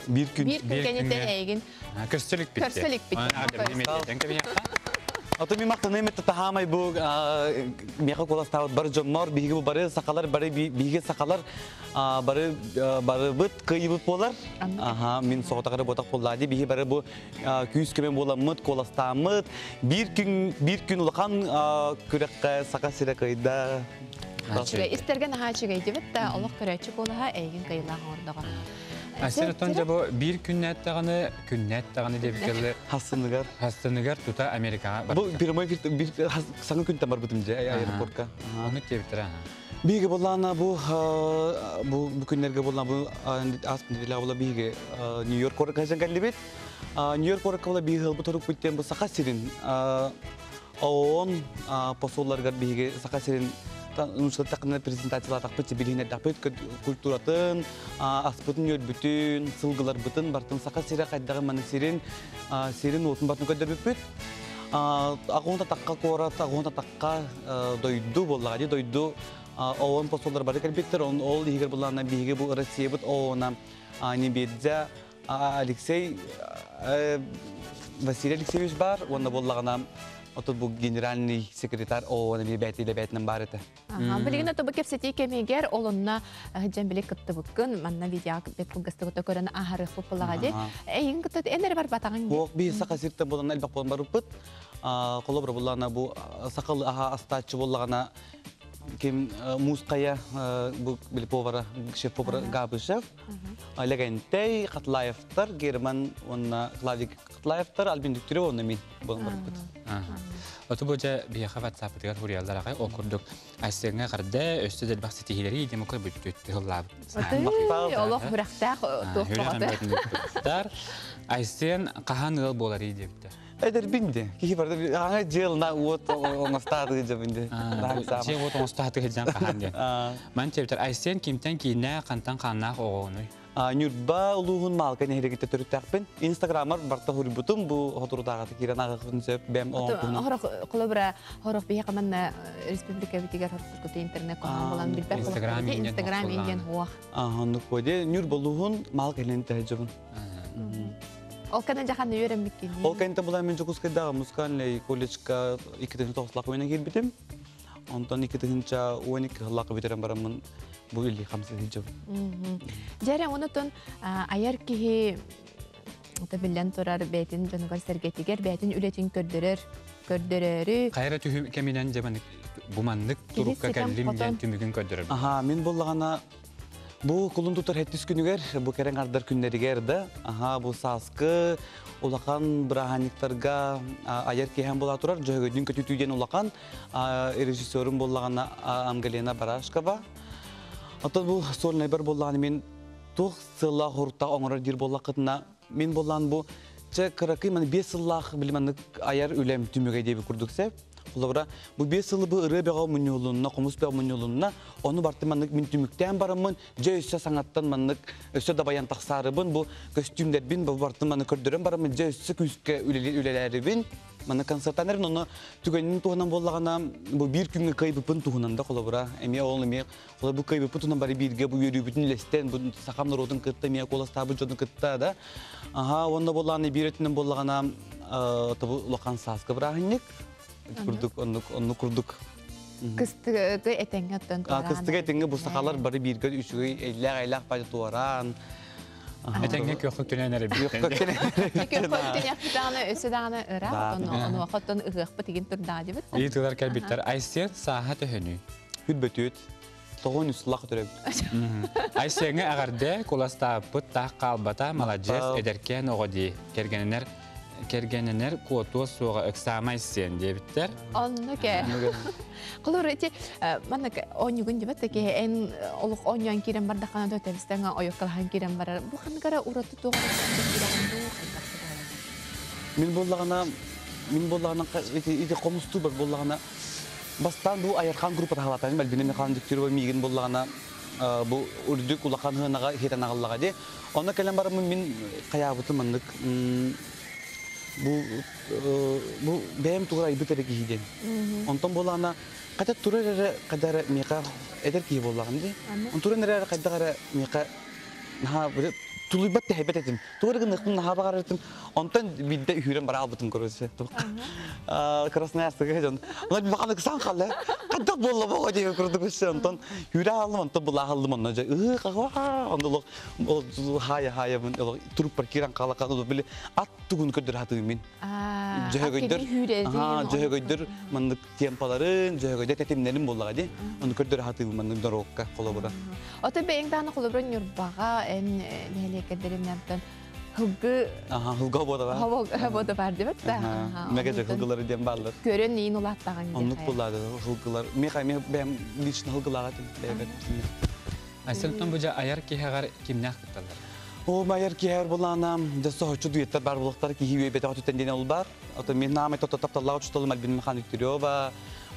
S13: Биир күн
S12: биир күн кэнниттэн эйигин
S13: Көрсөлүк битте.
S12: Көрсөлүк битте.
S18: Ото ми мактаным этте тахамай бу меха коластаабыт бар дьоннор биһиги бу бары сахалар бары биһиги сахалар бары бары быт кыйыбыт болар. Аха мин соҕотагары ботак боллади биһи бары бу күүс көмө буоламмыт коластааммыт бир күн бир күн улахан күрэххэ саха сирэ кыйда.
S12: Истерген аха үчүгэй дебит да олох көрөөччү буолаха эйигин кыйылаах оҥордоҕо.
S13: Асер отон жабо бир күннәттәгәне күннәттәгәне дип келе.
S18: Хассыныгар.
S13: Хассыныгар тута Америкага.
S18: Бу прямой эфир бир саңа күнтен бар бутум же аэропортка.
S13: Аны тебиттер.
S18: Биге боллана бу бу бу күннәргә боллана бу ас билә була биге Нью-Йорк корка жан калибит. Нью-Йорк корка була биге бу торук биттен бу саха сирин ООН посолларга биге саха сирин нушта тақына презентациялар тақпыт билине тақпыт культуратын аспытын өрбүтүн сылгылар бытын бартын саха сире кайдагы маны сирин сирин отун бартын көдөр бүппүт агонта такка корат агонта такка дойду боллага ди дойду ООН посоллар бары кэлбиттер он ол игер буллана биге бу Россия бут ООНа Небедзя Алексей Василий Алексеевич бар онна боллагана Отут бу генеральный секретарь ООН ми бәти лебәтнен бар ите.
S12: Билигин ото бу кепсети кемигер олонна жан биле кытты буккун манна видео бет кылгасты көрөн ахары хуппалага ди. Эйин кытты энер бар батаган.
S18: Бу би сака сиртен болан элбак болан барыппыт. Колобра буллана бу сакал аха астачы боллагана ким муская бу бил повара шеф повара Габышев Легентей Хатлаевтар Герман онна Клавик Хатлаевтар Альбин Дюктерев онна мин болан барыппыт.
S13: Оту бу жа бияха WhatsApp тыгар хуриялар агай окурдук. Айсеңе карды өстө дел баксы тихилери демократ бүттү хыллап.
S12: Олох хүрәхтәх туох.
S13: Айсен кахан ыл болар иди депти.
S18: Эдер бинди. Кихи барды аңа жыл на уот оңостааты жабинди.
S13: Же уот оңостааты жан кахан ден. Ман тептер Айсен кимтен кийне кантан каннах огонуй.
S18: Нюрба улуһун малка нехерегите төрүттәкпин. Инстаграмар барта хурбутум бу хотурдагы кирен агын сөп бем оңкуну.
S12: Хорох колобра хорох бие каманна республика битигер хорох интернет кохан болан билбек.
S13: Инстаграм
S12: Инстаграм инген хуах.
S18: Аха, ну коде Нюрба улуһун малка ленте жабын.
S12: Ол кана жахан үйренбик.
S18: Ол кэнтэ була мен Жокускайдагы музыкальный колледжка 2009 лак ойнан кирбитим. Онтон 2012 лак битерен барамын бу илли хамсы хиджаб.
S12: Жаре онотон аяр кихи Ота билен турар бәйтин жонугар сергетигер бәйтин үлетин көрдөрөр көрдөрөрү.
S13: Кайра түһүм кеминен жеман буманнык турукка кэллим ден түмүгүн көрдөрөр.
S18: Аха, мен боллагана бу кулун тутар хеттис күнүгер, бу керен ардар күннеригер да. Аха, бу саскы улахан браханиктарга аяр киһен була турар, жөһөгөдүн көтүтүйден улахан режиссерум боллагана Ангелина Барашкова. Ата бу сольный бер боллаганы мен тух сылла хурта оңорор дир боллакытына мен боллан бу чэ кыракый мен 5 сыллах билманнык аяр үлем түмүгө деби курдуксе. Кулабра бу 5 сылы бу ыры бега муньулунна, комус бега муньулунна, оны барты маннык мин түмүктен барымын, же өссө саңаттан маннык өссө да баян тахсарыбын, бу костюмдер бин бу барты маннык көрдөрөн барымын, же өссө күскө үлелерибин, маннык концерттанерин, оны түгенин туһунан боллагана бу бир күнгө кайбыпын туһунан да кулабра, эми ол эми кула бу кайбыпын туһунан бары бирге бу йөрүбүтүн лестен, бу сахам народун кытта, мия коластабы жодун кытта да. Аха, онда болланы бир өтүнөн боллагана, табу локан саскы брахинник. Курдук, онну курдук.
S12: Кыстыгы этеңге оттон
S18: туран. Кыстыгы этеңге бу сахалар бары бирге үчүгү эйләк-эйләк байды туаран.
S13: Этеңге көкөк түнен эре
S18: бир. Көкөк түнен.
S12: Көкөк түнен даганы өсө даганы ыра, ону ону ыгык бит деген турда дебит.
S13: И тылар кэлбиттер. Айсен саха төһөнү.
S18: Хүлбөтүт. Тоғын үсілақ түреп.
S13: Айсенге агарде куластааппыт таах каалбата маладжес эдеркен оҕоди кергененер кергененер куотуо суоҕа ыксаамай сен диэбиттер.
S12: Онну ке. Кулур эти маннык онньугун дебет ке эн олух онньуан кирен бардахана төтөбүстен ойоккалахан кирен барар. Бу хангара ураты тугара
S18: Мин боллагана, мин боллагана эти комусту бар боллагана. Бастан бу Айархан группа тахалатан, бил бинем хан диктер мигин боллагана. Бу үрдүк улахан хынаға хитен ағыллаға де. Онна кэлэн барамын мин хаябытым маннык бу бу бэйэм тугар айбыт эрэ киһи диэн. Онтон буолаана ката турар эрэ кадара миэхэ эдэр киһи буоллаҕым дии. Он туран эрэ хайдах эрэ миэхэ наһаа тулуйбат тэһэйбэт этим. Тугар гыныахпын наһаа баҕарар этим. Онтон биирдэ үһүүрэн бара албытым короче. Красноярскага дьон. Онон баҕаны кысан халла. Хайдах буолла боо диэн курдук өссө онтон үүрэ хааллым, онтон булаа хааллым онно дьэ ыы хаҕа онно олох хаайа хаайабын олох туруппар киирэн хаалахан олох били ат тугун көрдөр хатыым мин. Дьөһөгөйдөр дьөһөгөйдөр маннык темпаларын, дьөһөгөйдөр тэтимнэрин буоллаҕа дии. Ону көрдөр хатыым маннык дорогка холобура.
S12: Ото бэйэҥ даҕаны холобура Ньурбаҕа эн нэһилиэккэрдэринэн Хылгы
S18: Аха, хылга бода бар.
S12: Бода бар дебет да.
S18: Меге хылгылары диэн бааллар.
S12: Көрөн иин улааттаҕын.
S18: Оннук буллады хылгылар. Меха ме бэм лично хылгылаға бэбет.
S13: Айсентон бу аяр киһэҕэр кимнээх кытталлар?
S18: О, майар киһэр булана, да соһучу дуэттар бар булуктар киһи үөбэтэ түтен диэн ол бар. Ото мен наамай тото тапталлаах учуталым Альбин Михайлович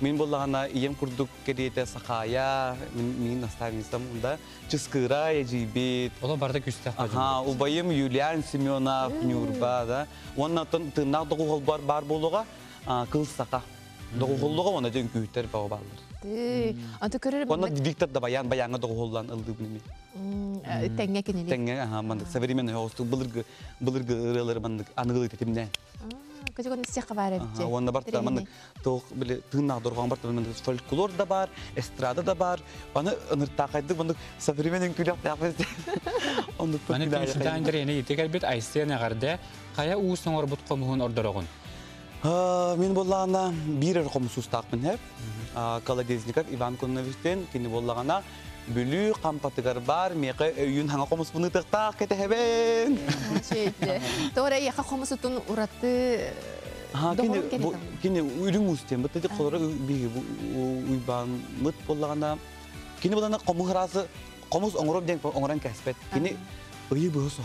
S18: Мен буллагана ием курдук кериете Сахая, мен наставницам унда Чыскыра, Ежибит.
S13: Оло барда күстэх.
S18: Аха, убайым Юлиан Семенов, Нюрба, да. Онна тыннах доҕуһол бар бар болуға кыл сака. Доҕуһоллуға она ден күүттер баа баллар.
S12: Анты көрөр
S18: Онна Виктор да баян баянга доҕуһоллан ылды билми.
S12: Теңге кенели.
S18: Теңге, аха, мандык современный хосту былыргы былыргы ырыалары мандык аныгылы тетимне.
S12: Көтөгөн истеққа бар эбит.
S18: Онна бар та мандык тоқ биле тыыннаах дорҕоон бар мандык фольклор да бар, эстрада да бар. Аны ыныртаакайдык мандык современный күләк тяпыз.
S13: Ондук Аны түнсүнтаан дерени итегер Айсен агарда кая уус оңорбут комуһун ордорогун.
S18: Мен боллағана бир комусустаакпын хеп. Колодезников Иван Конновичтен кини боллағана бүлүү кампатыгар бар, меке өйүн хаңа комуспуну тыктаак кетехебен.
S12: Тора яха комусутун ураты
S18: Кини үрүң устен, бит колора биги уйбан мыт боллагана кини болана комухрасы комус оңороп ден оңоран кәспет. Кини ыйы быһы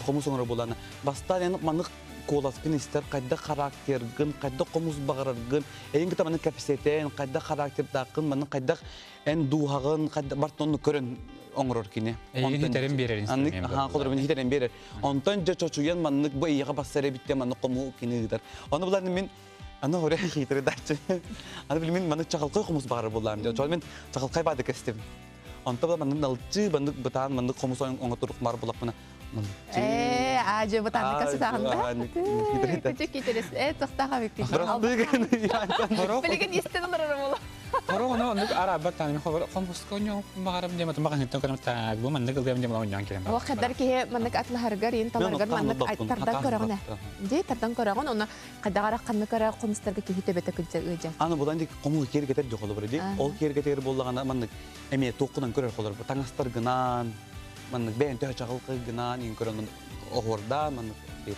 S18: Комус оңоро болана. Бастан янык манык коласкын истер кайда характергын, кайда комус багараргын, эң кыта маны кәпсетен, кайда характер дакын, маны кайда эн дуһагын, кайда бартонну көрөн оңорор кини.
S13: Эйин хитерин берер.
S18: Аннык, аха, колор мен хитерин берер. Онтон жа чочуян маннык бу эйга бассаре битте маннык кому кини ыдар. Оны булар мен Аны хоре хитере дачы. Аны билмен маны чакалкай комус багарар булларым. Жол мен чакалкай бады кестим. Онто була маны налчы баннык бытаан маннык комус оңотурук мар булак мына.
S12: Ажы бытааны касытағында. Күчүк китерес. Тоқтаға бекті. Билеген истен олар болу.
S13: Хоро оно онук арабат таны хобор комус коньо багарым деме тумаган хиттен көрөм так бу маннык ылдым деме оңян келем.
S12: О кадар кие маннык атлахаргар ин таларгар маннык тардан көрөгөн. Ди тардан көрөгөн оны кадагара канны кара комустарга кихи төбөтө күнчө ыжа.
S18: Аны будан ди кому кергетер жок болор ди. Ол кергетер боллагана маннык эме токунан көрөр болор. Таңастар гынан маннык бэйн төһө чагылкы гынан ин көрөн охорда маннык бир.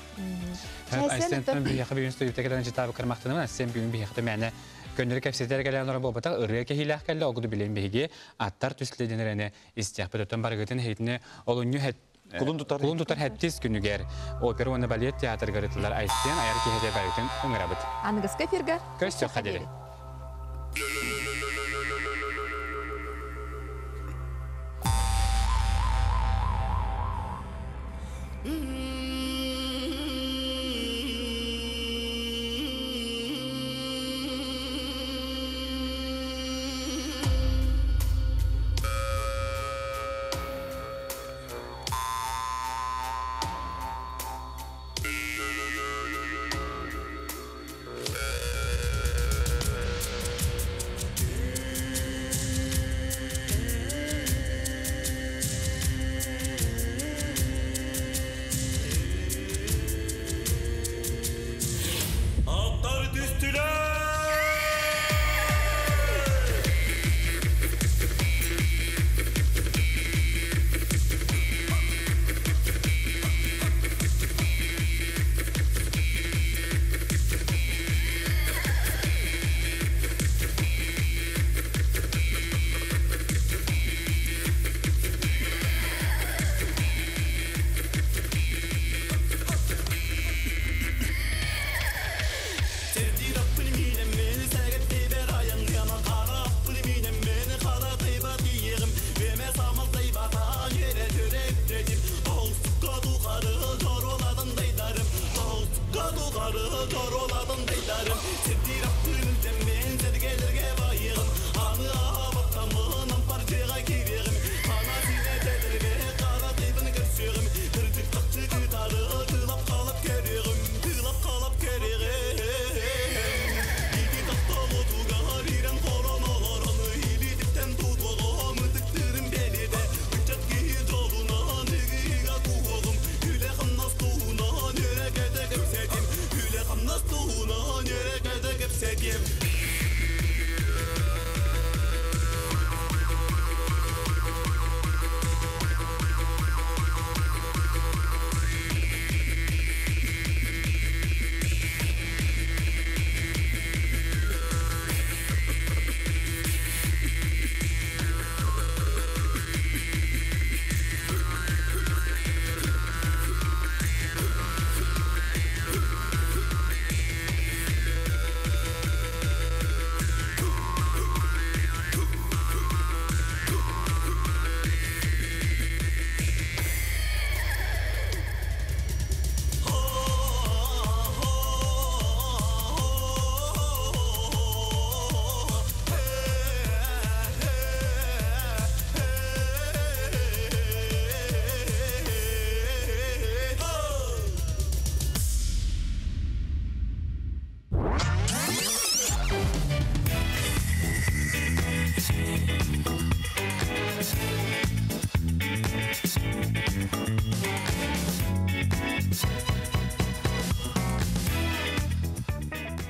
S13: Айсентен бир яхы бир студия текелен житабы кырмактыны сен бүгүн бир яхты мәне көннөр кепсетер келен ора болбата ырыя кехилэх келле огуду билен биһиги аттар түследенерене истиях бөтөтөн баргытын хейтине олунню хет
S18: Кулун тутар
S13: Кулун тутар хеттис күнүгер опера уонна балет театргар ытылар Айсен аяр кехете баргытын ыңырабыт.
S12: Аныгыска эфирге.
S13: Көстө хадери.
S19: Кэпсэтим.